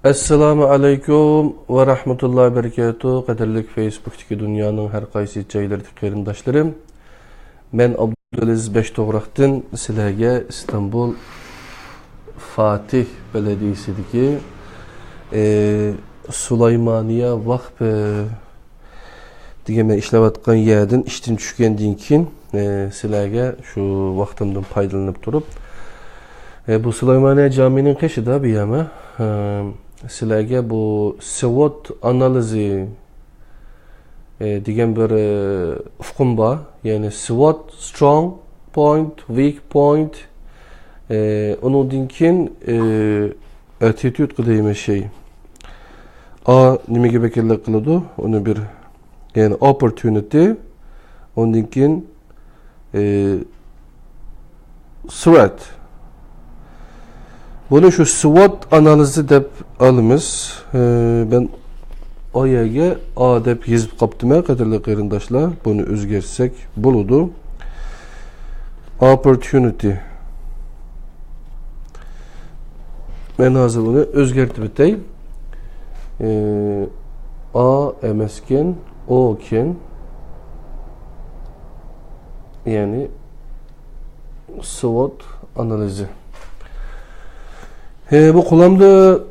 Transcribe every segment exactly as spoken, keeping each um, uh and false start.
ئەسسالامۇ ئەلەيكۇم ۋە رەھمەتۇللاھى ۋە بەرىكاتۇھ. قەدىرلىك فېيسبۇكتىكى دۇنيانىڭ ھەر قايسى جايلىرىدىكى قېرىنداشلىرىم. مەن ئابدۇلئەزىز بەش توغراقتىن سىلەرگە ئىستانبۇل فاتىھ بەلەدىيىسىدىكى، ئى، سۇلايمانىيە ۋاقپى دېگەن مەن ئىشلەۋاتقان يەردىن ئىشتىن چۈشكەندىن كېيىن، ئى، سىلەرگە شۇ ۋاقتىمدىن پايدىلىنىپ تۇرۇپ، ئى، بۇ سۇلايمانىيە جامىنىڭ قېشىدا بۇ يەرمۇ، ئى، سىلەرگە بۇ سۋوت ئانالىزى، ئى، دېگەن بىر، ئى، ئۇقۇم بار. يەنى سۋوت، سترونگ پوينت، ۋىك پوينت، ئى، ئۇنىڭدىن كېيىن، ئى، ئەتىتيۇدقا دەيمەن شەي. ئا نېمىگە ۋەكىللىك قىلىدۇ؟ ئۇنى بىر، يەنى ئوپپورتيۇنىتى، ئۇندىن كېيىن، ئى، سۋوت. بۇنى شۇ سۋوت ئانالىزى دەپ ئالىمىز. ئى، مەن ئا يەرگە ئا دەپ يېزىپ قاپتىمەن، قەدىرلىك قېرىنداشلار. بۇنى ئۆزگەرتسەك بولىدۇ. ئوپپورتيۇنىتى. مەن ھازىر ئۇنى ئۆزگەرتىپ ئۆتەي. ئى، ئا ئەمەسكەن، ئوكەن. يەنى سۋوت ئانالىزى. ئى، بۇ قولۇمدا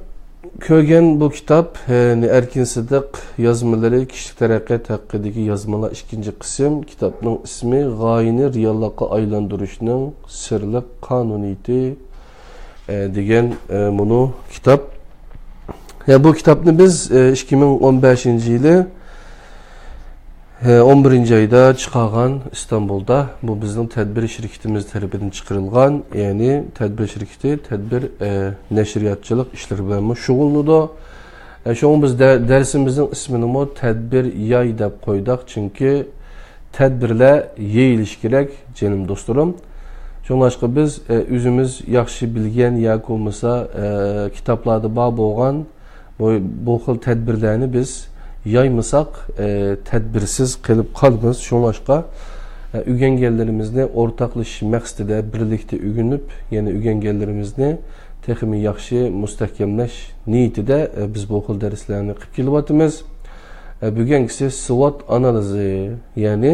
كۆرگەن بۇ كىتاب، ئى، ئەركىن سىدىق يازمىلىرى، كىشىلىك تەرەققىيات ھەققىدىكى يازمىلار، ئىككىنچى قىسىم. كىتابنىڭ ئىسمى غايىنى رېئاللىققا ئايلاندۇرۇشنىڭ سىرلىق قانۇنىيىتى، ئى، دېگەن، ئى، مۇنۇ كىتاب. يا، بۇ كىتابنى بىز، ئى، ئىككى مىڭ ئون بەشىنچى يىلى، ئى، ئون بىرىنچى ئايدا چىقارغان ئىستانبۇلدا. بۇ بىزنىڭ تەدبىر شىركىتىمىز تەرىپىدىن چىقىرىلغان، يەنى تەدبىر شىركىتى تەدبىر، ئى، نەشرىياتچىلىق ئىشلىرى بىلەنمۇ شۇغۇللىنىدۇ. ئى، شۇڭا بىز دە-، دەرسىمىزنىڭ ئىسمىنىمۇ تەدبىر ياي دەپ قويدۇق، چۈنكى تەدبىرلەر يېيىلىشى كېرەك، جېنىم دوستلىرىم. شۇڭلاشقا بىز، ئى، ئۆزىمىز ياخشى بىلگەن ياكى بولمىسا، ئى، كىتابلاردا بار بولغان بۇ، بۇ خىل تەدبىرلەرنى بىز يايمىساق، ئى، تەدبىرسىز قېلىپ قالىمىز. شۇڭلاشقا، ئى، ئۆگەنگەنلىرىمىزنى ئورتاقلىشىش مەقسىتىدە بىرلىكتە ئۆگىنىپ، يەنە ئۆگەنگەنلىرىمىزنى تېخىمۇ ياخشى مۇستەھكەملەش نىيىتىدە، ئى، بىز بۇ خىل دەرسلەرنى قىلىپ كېلىۋاتىمىز. ئى، بۈگۈنكىسى سۋوت ئانالىزى، يەنى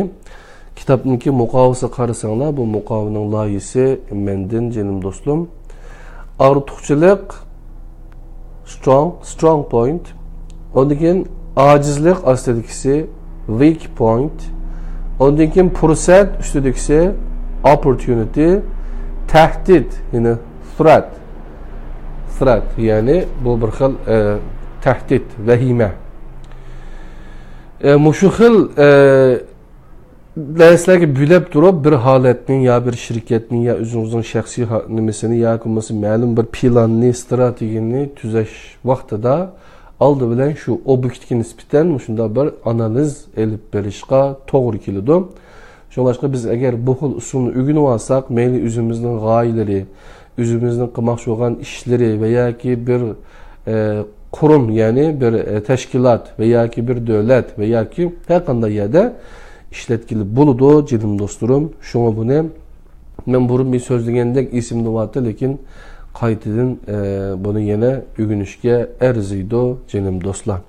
كىتابنىڭكى مۇقاۋىسىگە قارىساڭلار، بۇ مۇقاۋىنىڭ لايىھىسى مەندىن، جېنىم دوستلۇم. ئارتۇقچىلىق، سترونگ، سترونگ پوينت. ئۇندىن كېيىن ئاجىزلىق، ئاستىدىكىسى ۋىك پوينت. ئۇندىن كېيىن پۇرسەت، ئۈستىدىكىسى ئوپپورتيۇنىتى. تەھدىت، يەنى ثرېت. ثرېت، يەنى بۇ بىر خىل، ئە، تەھدىت، ۋەھىمە. ئە، مۇشۇ خىل، ئە، دەرسلەرگە بۆلەپ تۇرۇپ، بىر ھالەتنى يا بىر شىركەتنى يا ئۆزىڭىزنىڭ شەخسىي ھا-، نېمىسىنى ياكى بولمىسا مەلۇم بىر پىلاننى، ئىستراتېگىيەنى تۈزەش ۋاقتىدا ئالدى بىلەن شۇ ئوبيېكتكە نىسبەتەن مۇشۇنداق بىر ئانالىز ئېلىپ بېرىشقا توغرا كېلىدۇ. شۇڭلاشقا بىز ئەگەر بۇ خىل ئۇسۇلنى ئۆگىنىۋالساق، مەيلى ئۆزىمىزنىڭ غايىلىرى، ئۆزىمىزنىڭ قىلماقچى بولغان ئىشلىرى ۋە ياكى بىر، ئە، قۇرۇم، يەنى بىر، ئە، تەشكىلات ۋە ياكى بىر دۆلەت ۋە ياكى ھەر قانداق يەردە ئىشلەتكىلى بولىدۇ، جېنىم دوستلىرىم. شۇڭا بۇنى مەن بۇرۇن بىر سۆزلىگەندەك ئېسىمدە بارتى، لېكىن قايتىدىن، ئە، بۇنى يەنە ئۆگىنىشكە ئەرزىيدۇ، جېنىم دوستلار.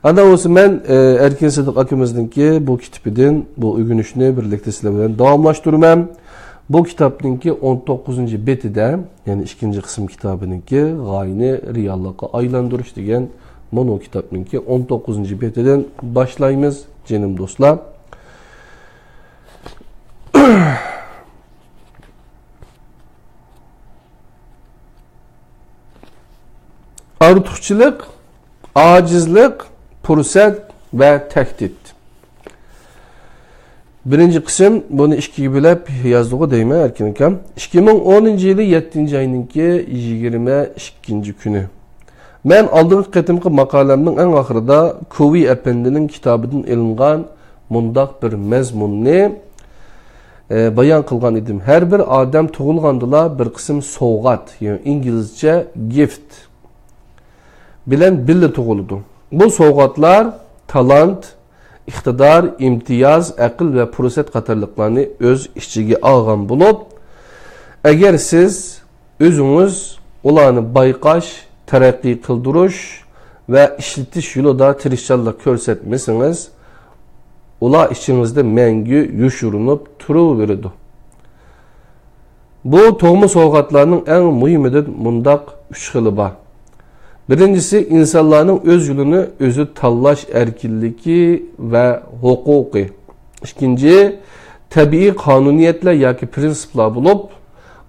ئاندىن بولسا مەن، ئە، ئەركىن سىدىق ئاكىمىزنىڭكى بۇ كىتابىدىن بۇ ئۆگىنىشنى بىرلىكتە سىلەر بىلەن داۋاملاشتۇرىمەن. بۇ كىتابنىڭكى ئون توققۇزىنچى بېتىدە، يەنى ئىككىنچى قىسىم كىتابىنىڭكى غايىنى رېئاللىققا ئايلاندۇرۇش دېگەن مۇنۇ كىتابنىڭكى ئون توققۇزىنچى بېتىدىن باشلايمىز، جېنىم دوستلار. ئارتۇقچىلىق، ئاجىزلىق، پۇرسەت ۋە تەھدىت. بىرىنچى قىسىم، بۇنى ئىككىگە بۆلۈپ يازدىغۇ دەيمەن، ئەركىن ئاكام. ئىككى مىڭ ئونىنچى يىلى يەتتىنچى ئاينىڭكى يىگىرمە ئىككىنچى كۈنى. مەن ئالدىنقى قېتىمقى ماقالەمنىڭ ئەڭ ئاخىرىدا كوۋى ئەپەندىنىڭ كىتابىدىن ئېلىنغان مۇنداق بىر مەزمۇننى، ئە، بايان قىلغان ئىدىم. ھەر بىر ئادەم تۇغۇلغاندىلا بىر قىسىم سوۋغات، يەنى ئىنگلىزچە گىفت، بىلەن بىللە تۇغۇلىدۇ. بۇ سوۋغاتلار تالانت، ئىقتىدار، ئىمتىياز، ئەقىل ۋە پۇرسەت قاتارلىقلارنى ئۆز ئىچىگە ئالغان بولۇپ، ئەگەر سىز ئۆزىڭىز ئۇلارنى بايقاش، تەرەققىي قىلدۇرۇش ۋە ئىشلىتىش يولىدا تىرىشچانلىق كۆرسەتمىسىڭىز، ئۇلار ئىچىڭىزدە مەڭگۈ يوشۇرۇنۇپ تۇرۇۋېرىدۇ. بۇ تۇغما سوۋغاتلارنىڭ ئەڭ مۇھىمىدىن مۇنداق ئۈچ خىلى بار. بىرىنچىسى، ئىنسانلارنىڭ ئۆز يولىنى ئۆزى تاللاش ئەركىنلىكى ۋە ھوقۇقى. ئىككىنچى، تەبىئىي قانۇنىيەتلەر ياكى پىرىنسىپلار بولۇپ،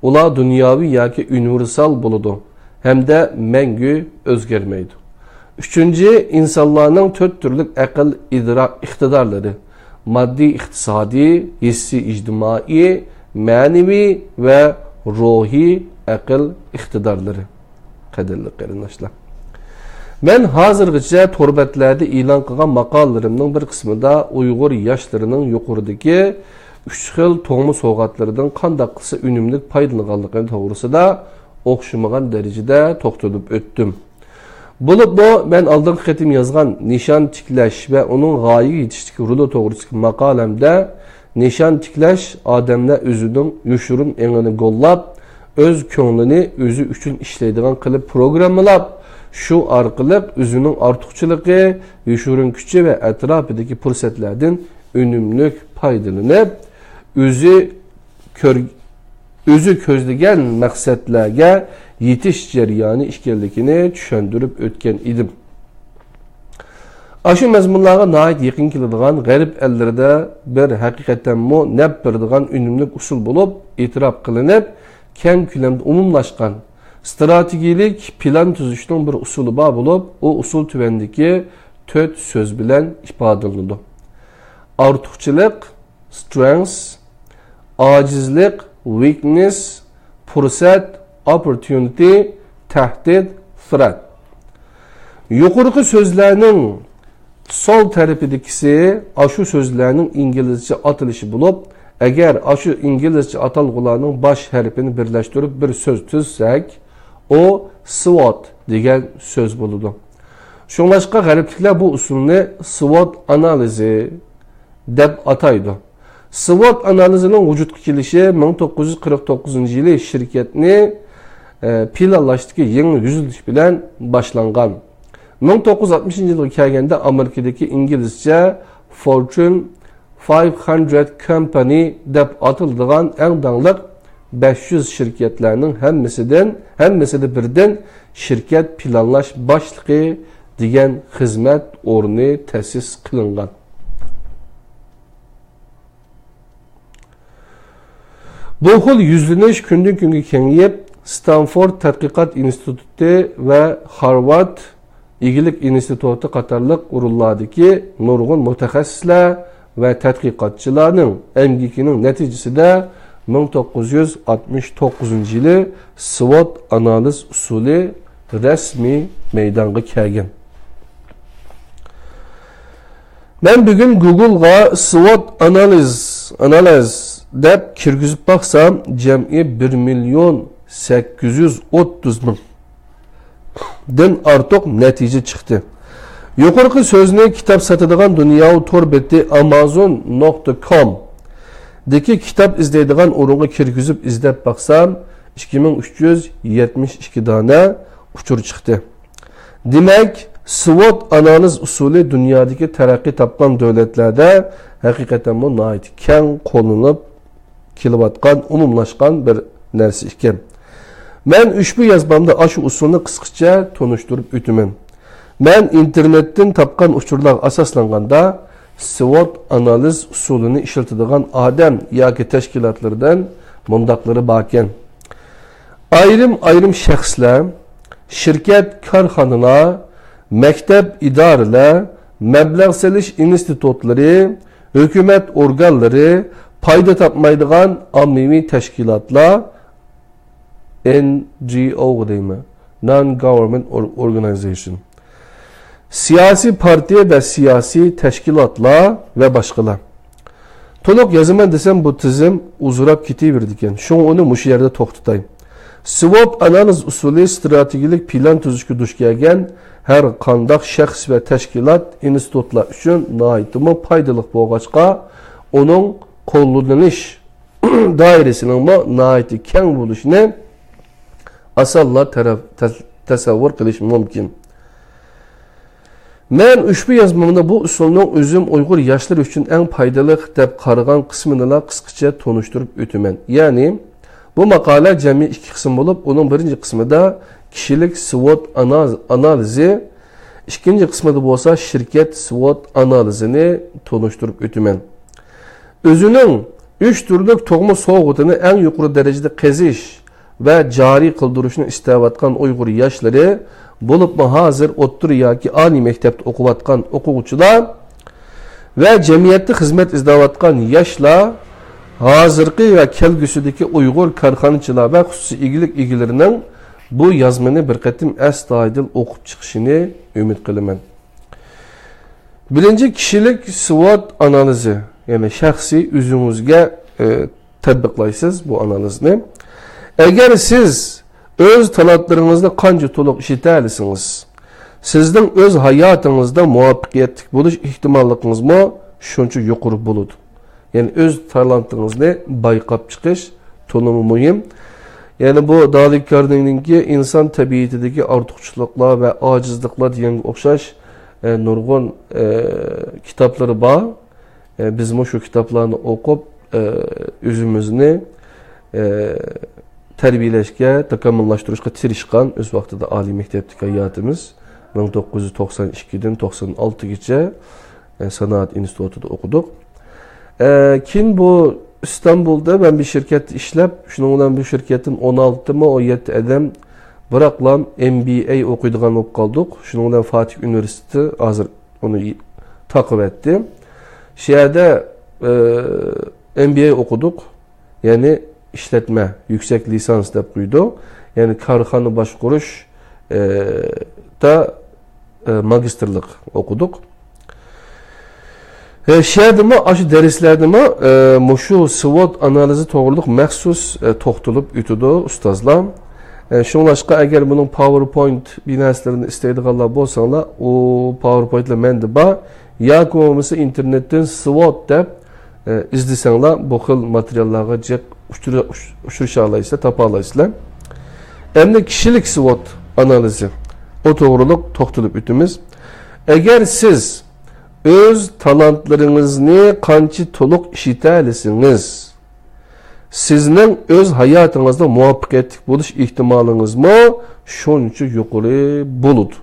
ئۇلار دۇنياۋى ياكى ئۇنىۋېرسال بولىدۇ ھەمدە مەڭگۈ ئۆزگەرمەيدۇ. ئۈچىنچى، ئىنسانلارنىڭ تۆت تۈرلۈك ئەقىل ئىدراك ئىقتىدارلىرى، ماددىي ئىقتىسادىي، ھېسسىي ئىجتىمائىي، مەنىۋى ۋە روھىي ئەقىل ئىقتىدارلىرى. قەدىرلىك قېرىنداشلار، مەن ھازىرغىچە تور بەتلەردە ئېلان قىلغان ماقالىلىرىمنىڭ بىر قىسمىدا ئۇيغۇر ياشلىرىنىڭ يۇقىرىدىكى ئۈچ خىل تۇغما سوۋغاتلىرىدىن قانداق قىلسا ئۈنۈملۈك پايدىلىنىدىغانلىقى توغرىسىدا ئوخشىمىغان دەرىجىدە توختىلىپ ئۆتتۈم. بولۇپمۇ مەن ئالدىنقى قېتىم يازغان نىشان تىكلەش ۋە ئۇنىڭ غايىگە يېتىشتىكى رولى توغرىسىدىكى ماقالەمدە، نىشان تىكلەش ئادەملەر ئۆزىنىڭ يوشۇرۇن ئېڭىنى گوللاپ، ئۆز كۆڭلىنى ئۆزى ئۈچۈن ئىشلەيدىغان قىلىپ پروگراممىلاپ، شۇ ئارقىلىق ئۆزىنىڭ ئارتۇقچىلىقى، يوشۇرۇن كۈچى ۋە ئەتراپىدىكى پۇرسەتلەردىن ئۈنۈملۈك پايدىلىنىپ، ئۆزى كۆر-، ئۆزى كۆزلىگەن مەقسەتلەرگە يېتىش جەريانى ئىكەنلىكىنى چۈشەندۈرۈپ ئۆتكەن ئىدىم. ئاشۇ مەزمۇنلارغا ناھايىتى يېقىن كېلىدىغان غەرب ئەللىرىدە بىر ھەقىقەتەنمۇ نەپ بېرىدىغان ئۈنۈملۈك ئۇسۇل بولۇپ ئېتىراپ قىلىنىپ، كەڭ كۆلەمدە ئومۇملاشقان ستراتېگىيەلىك پىلان تۈزۈشنىڭ بىر ئۇسۇلى بار بولۇپ، ئۇ ئۇسۇل تۆۋەندىكى تۆت سۆز بىلەن ئىپادىلىنىدۇ. ئارتۇقچىلىق، strength، ئاجىزلىق، weakness، پۇرسەت، opportunity، تەھدىت، threat. يۇقىرىقى سۆزلەرنىڭ سول تەرىپىدىكىسى ئاشۇ سۆزلەرنىڭ ئىنگلىزچە ئاتىلىشى بولۇپ، ئەگەر ئاشۇ ئىنگلىزچە ئاتالغۇلارنىڭ باش ھەرپىنى بىرلەشتۈرۈپ بىر سۆز تۈزسەك، ئۇ سۋوت دېگەن سۆز بولىدۇ. شۇڭلاشقا غەربلىكلەر بۇ ئۇسۇلنى سۋوت ئانالىزى دەپ ئاتايدۇ. سۋوت ئانالىزىنىڭ ۋۇجۇدقا كېلىشى مىڭ توققۇز يۈز قىرىق توققۇزىنچى يىلى شىركەتنى، ئە، پىلانلاشتىكى يېڭى يۈزلىنىش بىلەن باشلانغان. مىڭ توققۇز يۈز ئاتمىشىنچى يىلغا كەلگەندە ئامېرىكىدىكى ئىنگلىزچە Fortune five hundred Company دەپ ئاتىلىدىغان ئەڭ داڭلىق بەش يۈز شىركەتلەرنىڭ ھەممىسىدىن، ھەممىسىدە بىردىن شىركەت پىلانلاش باشلىقى دېگەن خىزمەت ئورنى تەسىس قىلىنغان. بۇ خىل يۈزلىنىش كۈندىن-كۈنگە كېڭىيىپ، ستانفورد تەتقىقات ئىنستىتۇتى ۋە خارۋارد ئىگىلىك ئىنستىتۇتى قاتارلىق ئورۇنلاردىكى نۇرغۇن مۇتەخەسسىسلەر ۋە تەتقىقاتچىلارنىڭ ئەمگىكىنىڭ نەتىجىسىدە، مىڭ توققۇز يۈز ئاتمىش توققۇزىنچى يىلى سۋوت ئانالىز ئۇسۇلى رەسمىي مەيدانغا كەلگەن. مەن بۈگۈن گۇگلغا سۋوت ئانالىز، ئانالىز دەپ كىرگۈزۈپ باقسام، جەمئىي بىر مىليون سەككىز يۈز ئوتتۇز مىڭ دىن ئارتۇق نەتىجە چىقتى. يۇقىرىقى سۆزنى كىتاب ساتىدىغان دۇنياۋى تور بېتى ئامازون نۇقتا كوم دىكى كىتاب ئىزدەيدىغان ئورۇنغا كىرگۈزۈپ ئىزدەپ باقسام، ئىككى مىڭ ئۈچ يۈز يەتمىش ئىككى دانە ئۇچۇر چىقتى. دېمەك، سۋوت ئانالىز ئۇسۇلى دۇنيادىكى تەرەققىي تاپقان دۆلەتلەردە ھەقىقەتەنمۇ ناھايىتى كەڭ قوللىنىپ كېلىۋاتقان، ئومۇملاشقان بىر نەرسە ئىكەن. مەن ئۇشبۇ يازمامدا ئاشۇ ئۇسۇلنى قىسقىچە تونۇشتۇرۇپ ئۆتىمەن. مەن ئىنتېرنېتتىن تاپقان ئۇچۇرلارغا ئاساسلانغاندا، سۋوت ئانالىز ئۇسۇلىنى ئىشلىتىدىغان ئادەم ياكى تەشكىلاتلاردىن مۇنداقلىرى باركەن. ئايرىم-ئايرىم شەخسلەر، شىركەت، كارخانىلار، مەكتەپ، ئىدارىلەر، مەبلەغ سېلىش ئىنستىتۇتلىرى، ھۆكۈمەت ئورگانلىرى، پايدا تاپمايدىغان ئاممىۋى تەشكىلاتلار، ئېن جى ئو دەيمەن، non-government or-، organization، سىياسىي پارتىيە ۋە سىياسىي تەشكىلاتلار ۋە باشقىلار. تولۇق يازىمەن دېسەم، بۇ تىزىم ئۇزىراپ كېتىۋېرىدىكەن. شۇڭا ئۇنى مۇشۇ يەردە توختىتاي. سۋوت ئانالىز ئۇسۇلى ستراتېگىيەلىك پىلان تۈزۈشكە دۇچ كەلگەن ھەر قانداق شەخس ۋە تەشكىلات، ئىنستىتۇتلار ئۈچۈن ناھايىتىمۇ پايدىلىق بولغاچقا، ئۇنىڭ قوللىنىلىش دائىرىسىنىڭمۇ ناھايىتى كەڭ بولۇشىنى ئاسانلا تەرەپ-، تەس-، تەسەۋۋۇر قىلىش مۇمكىن. مەن ئۇشبۇ يازمامدا بۇ ئۇسۇلنىڭ ئۆزۈم ئۇيغۇر ياشلىرى ئۈچۈن ئەڭ پايدىلىق دەپ قارىغان قىسمىنىلا قىسقىچە تونۇشتۇرۇپ ئۆتىمەن. يەنى، بۇ ماقالە جەمئىي ئىككى قىسىم بولۇپ، ئۇنىڭ بىرىنچى قىسمىدا كىشىلىك سۋوت ئاناز-، ئانالىزى، ئىككىنچى قىسمىدا بولسا شىركەت سۋوت ئانالىزىنى تونۇشتۇرۇپ ئۆتىمەن. ئۆزىنىڭ ئۈچ تۈرلۈك تۇغما سوۋغىتىنى ئەڭ يۇقىرى دەرىجىدە قېزىش ۋە جارى قىلدۇرۇشنى ئىستەۋاتقان ئۇيغۇر ياشلىرى، بولۇپمۇ ھازىر ئوتتۇرا ياكى ئالىي مەكتەپتە ئوقۇۋاتقان ئوقۇغۇچىلار ۋە جەمئىيەتتە خىزمەت ئىزدەۋاتقان ياشلار، ھازىرقى ۋە كەلگۈسىدىكى ئۇيغۇر كارخانىچىلار ۋە خۇسۇسىي ئىگىلىك ئىگىلىرىنىڭ بۇ يازمىنى بىر قېتىم ئەستايىدىل ئوقۇپ چىقىشىنى ئۈمىد قىلىمەن. بىرىنچى، كىشىلىك سۋوت ئانالىزى، يەنى شەخسىي ئۆزىڭىزگە، ئە، تەتبىقلايسىز بۇ ئانالىزنى. ئەگەر سىز ئۆز تالانتلىرىڭىزنى قانچە تولۇق ئىشلىتەلىسىڭىز، سىزنىڭ ئۆز ھاياتىڭىزدا مۇۋەپپەقىيەتلىك بولۇش ئېھتىماللىقىڭىزمۇ شۇنچە يۇقىرى بولىدۇ. يەنى ئۆز تالانتىڭىزنى بايقاپ چىقىش تولىمۇ مۇھىم. يەنى بۇ دالى كارنېگىنىڭكى ئىنسان تەبىئىتىدىكى ئارتۇقچىلىقلار ۋە ئاجىزلىقلار دېگەنگە ئوخشاش، ئە، نۇرغۇن، ئە، كىتابلىرى بار. ئە، بىزمۇ شۇ كىتابلارنى ئوقۇپ، ئە، ئۆزىمىزنى، ئە، تەربىيەلەشكە، تاكامۇللاشتۇرۇشقا تىرىشقان، ئۆز ۋاقتىدا ئالىي مەكتەپتىكى ھاياتىمىز مىڭ توققۇز يۈز توقسان ئىككىدىن توقسان ئالتىگىچە، ئە، سانائەت ئىنستىتۇتىدا ئوقۇدۇق. ئە، كېيىن بۇ ئىستانبۇلدا مەن بىر شىركەتتە ئىشلەپ، شۇنىڭ بىلەن بۇ شىركەتتىن ئون ئالتىمۇ، ئون يەتتە ئادەم بىراقلا ئېم بى ئەي ئوقۇيدىغان بولۇپ قالدۇق. شۇنىڭ بىلەن فاتىھ ئۇنىۋېرسىتېتى ھازىر ئۇنى تاقىۋەتتى. شۇ يەردە، ئە، ئېم بى ئەي ئوقۇدۇق. يەنى ئىشلەتمە، يۈكسەك لىسانس دەپ قويىدۇ. يەنى كارخانا باشقۇرۇش، ئە، دا، ئە، ماگىستىرلىق ئوقۇدۇق. ئە، شۇ يەردىمۇ، ئاشۇ دەرسلەردىمۇ، ئە، مۇشۇ سۋوت ئانالىزى توغرىلىق مەخسۇس، ئە، توختىلىپ ئۆتىدۇ ئۇستازلار. ئە، شۇڭلاشقا ئەگەر بۇنىڭ پاۋېرپوينت بىر نەرسىلىرىنى ئىستەيدىغانلار بولساڭلار، ئۇ پاۋېرپوينتلار مەندە بار. ياكى بولمىسا ئىنتېرنېتتىن سۋوت دەپ، ئە، ئىزدىسەڭلار، بۇ خىل ماتېرىياللارغا جىق ئۇچرا-، ئۇچ-، ئۇچرىشالايسىلەر، تاپالايسىلەر. ئەمدى كىشىلىك سۋوت ئانالىزى، ئۇ توغرىلىق توختىلىپ ئۆتىمىز. ئەگەر سىز ئۆز تالانتلىرىڭىزنى قانچە تولۇق ئىشلىتەلىسىڭىز، سىزنىڭ ئۆز ھاياتىڭىزدا مۇۋەپپەقىيەتلىك بولۇش ئېھتىمالىڭىزمۇ شۇنچە يۇقىرى بولىدۇ.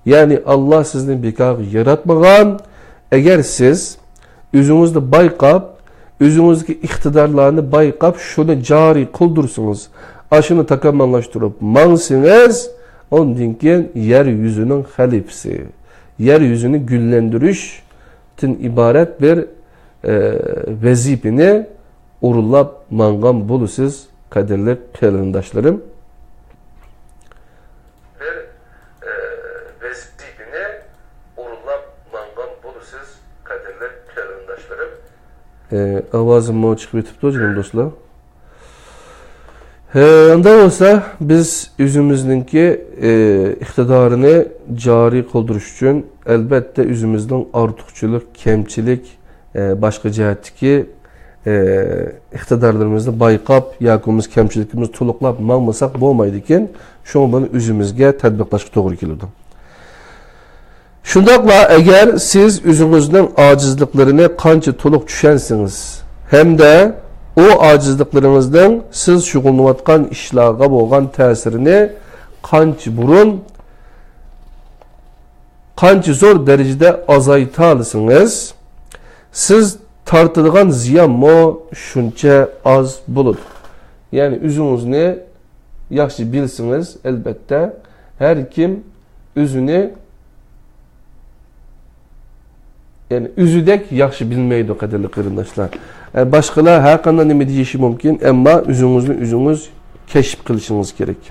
يەنى ئاللا سىزنى بىكارغا ياراتمىغان. ئەگەر سىز ئۆزىڭىزنى بايقاپ، ئۆزىڭىزدىكى ئىقتىدارلارنى بايقاپ، شۇنى جارى قىلدۇرسىڭىز، ئاشۇنى تاكامۇللاشتۇرۇپ ماڭسىڭىز، ئاندىن كېيىن يەر يۈزىنىڭ خەلىپىسى، يەر يۈزىنى گۈللەندۈرۈشتىن ئىبارەت بىر، ئە، ۋەزىپىنى ئورۇنلاپ ماڭغان بولىسىز، قەدىرلىك قېرىنداشلىرىم. بىر، ئە، ۋەزىپىنى ئورۇنلاپ ماڭغان بولىسىز، قەدىرلىك قېرىنداشلىرىم. ئە، ئاۋازىممۇ چىقىپ كېتىپتۇ، جېنىم دوستلار. ھە، ئۇنداق بولسا، بىز ئۆزىمىزنىڭكى، ئە، ئىقتىدارىنى جارى قىلدۇرۇش ئۈچۈن، ئەلبەتتە، ئۆزىمىزنىڭ ئارتۇقچىلىق، كەمچىلىك، ئە، باشقا جەھەتتىكى، ئە، ئىقتىدارلىرىمىزنى بايقاپ ياكى بولمىسا كەمچىلىكىمىزنى تولۇقلاپ ماڭمىساق بولمايدىكەن. شۇڭا بۇنى ئۆزىمىزگە تەتبىقلاشقا توغرا كېلىدۇ. شۇنداقلا ئەگەر سىز ئۆزىڭىزنىڭ ئاجىزلىقلىرىنى قانچە تولۇق چۈشەنسىڭىز ھەمدە ئۇ ئاجىزلىقلىرىڭىزنىڭ سىز شۇغۇللىنىۋاتقان ئىشلارغا بولغان تەسىرىنى قانچە بۇرۇن، قانچە زور دەرىجىدە ئازايتالىسىڭىز، سىز تارتىدىغان زىيانمۇ شۇنچە ئاز بولىدۇ. يەنى ئۆزىڭىزنى ياخشى بىلسىڭىز، ئەلبەتتە، ھەر كىم ئۆزىنى، يەنى ئۆزىدەك ياخشى بىلمەيدۇ، قەدىرلىك قېرىنداشلار. ئە، باشقىلار ھەر قانداق نېمە دېيىشى مۇمكىن، ئەمما ئۆزىڭىزنى ئۆزىڭىز كەشىپ قىلىشىڭىز كېرەك.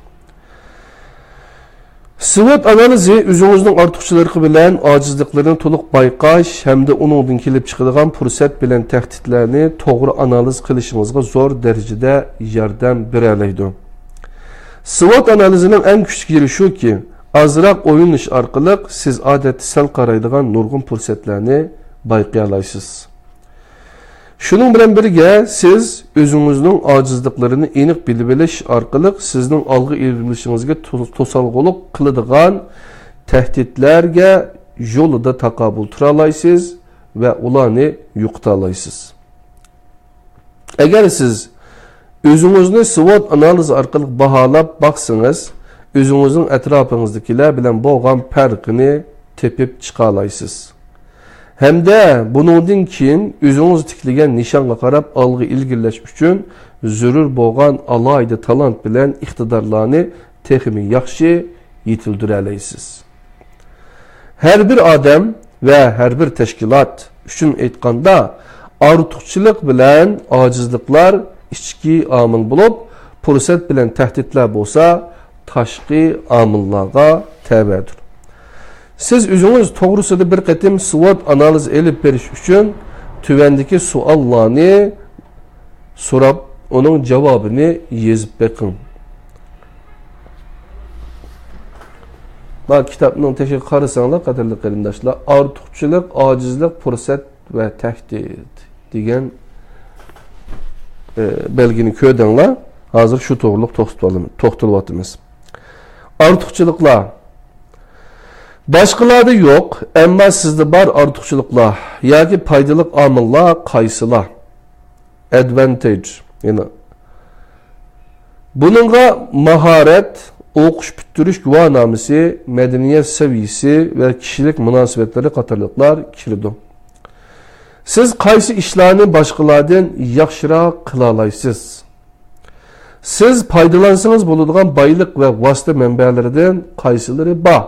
سۋوت ئانالىزى ئۆزىڭىزنىڭ ئارتۇقچىلىقى بىلەن ئاجىزلىقلىرىنى تولۇق بايقاش ھەمدە ئۇنىڭدىن كېلىپ چىقىدىغان پۇرسەت بىلەن تەھدىتلەرنى توغرا ئانالىز قىلىشىڭىزغا زور دەرىجىدە ياردەم بېرەلەيدۇ. سۋوت ئانالىزىنىڭ ئەڭ كۈچلۈك يېرى شۇكى، ئازراق ئويلىنىش ئارقىلىق سىز ئادەتتە سەل قارايدىغان نۇرغۇن پۇرسەتلەرنى بايقىيالايسىز. شۇنىڭ بىلەن بىرگە، سىز ئۆزىڭىزنىڭ ئاجىزلىقلىرىنى ئېنىق بىلىۋېلىش ئارقىلىق سىزنىڭ ئالغا ئىلگىرىلىشىڭىزگە تو-، توسالغۇلۇق قىلىدىغان تەھدىتلەرگە يولىدا تاقابىل تۇرالايسىز ۋە ئۇلارنى يوقىتالايسىز. ئەگەر سىز ئۆزىڭىزنى سۋوت ئانالىزى ئارقىلىق باھالاپ باقسىڭىز، ئۆزىڭىزنىڭ ئەتراپىڭىزدىكىلەر بىلەن بولغان پەرقىنى تېپىپ چىقالايسىز. ھەمدە بۇنىڭدىن كېيىن ئۆزىڭىز تىكلىگەن نىشانغا قاراپ ئالغا ئىلگىرىلەش ئۈچۈن زۆرۈر بولغان ئالاھىدە تالانت بىلەن ئىقتىدارلارنى تېخىمۇ ياخشى يېتىلدۈرەلەيسىز. ھەر بىر ئادەم ۋە ھەر بىر تەشكىلات ئۈچۈن ئېيتقاندا، ئارتۇقچىلىق بىلەن ئاجىزلىقلار ئىچكى ئامىل بولۇپ، پۇرسەت بىلەن تەھدىتلەر بولسا تاشقى ئامىللارغا تەۋەدۇر. سىز ئۆزىڭىز توغرىسىدا بىر قېتىم سۋوت ئانالىزى ئېلىپ بېرىش ئۈچۈن تۆۋەندىكى سوئاللارنى سوراپ، ئۇنىڭ جاۋابىنى يېزىپ بېقىڭ. ما كىتابنىڭ تېشىغا قارىساڭلار، قەدىرلىك قېرىنداشلار، ئارتۇقچىلىق، ئاجىزلىق، پۇرسەت ۋە تەھدىت دېگەن، ئە، بەلگىنى كۆردۈڭلار. ھازىر شۇ توغرىلىق توختىلىۋاتىمىز. ئارتۇقچىلىقلار. باشقىلاردا يوق، ئەمما سىزدە بار ئارتۇقچىلىقلار ياكى پايدىلىق ئامىللار قايسىلار؟ Advantage، يەنى بۇنىڭغا ماھارەت، ئوقۇش پۈتتۈرۈش گۇۋاھنامىسى، مەدەنىيەت سەۋىيىسى ۋە كىشىلىك مۇناسىۋەتلىرى قاتارلىقلار كىرىدۇ. سىز قايسى ئىشلارنى باشقىلاردىن ياخشىراق قىلالايسىز؟ سىز پايدىلانسىڭىز بولىدىغان بايلىق ۋە ۋاسىتە مەنبەلىرىدىن قايسىلىرى بار؟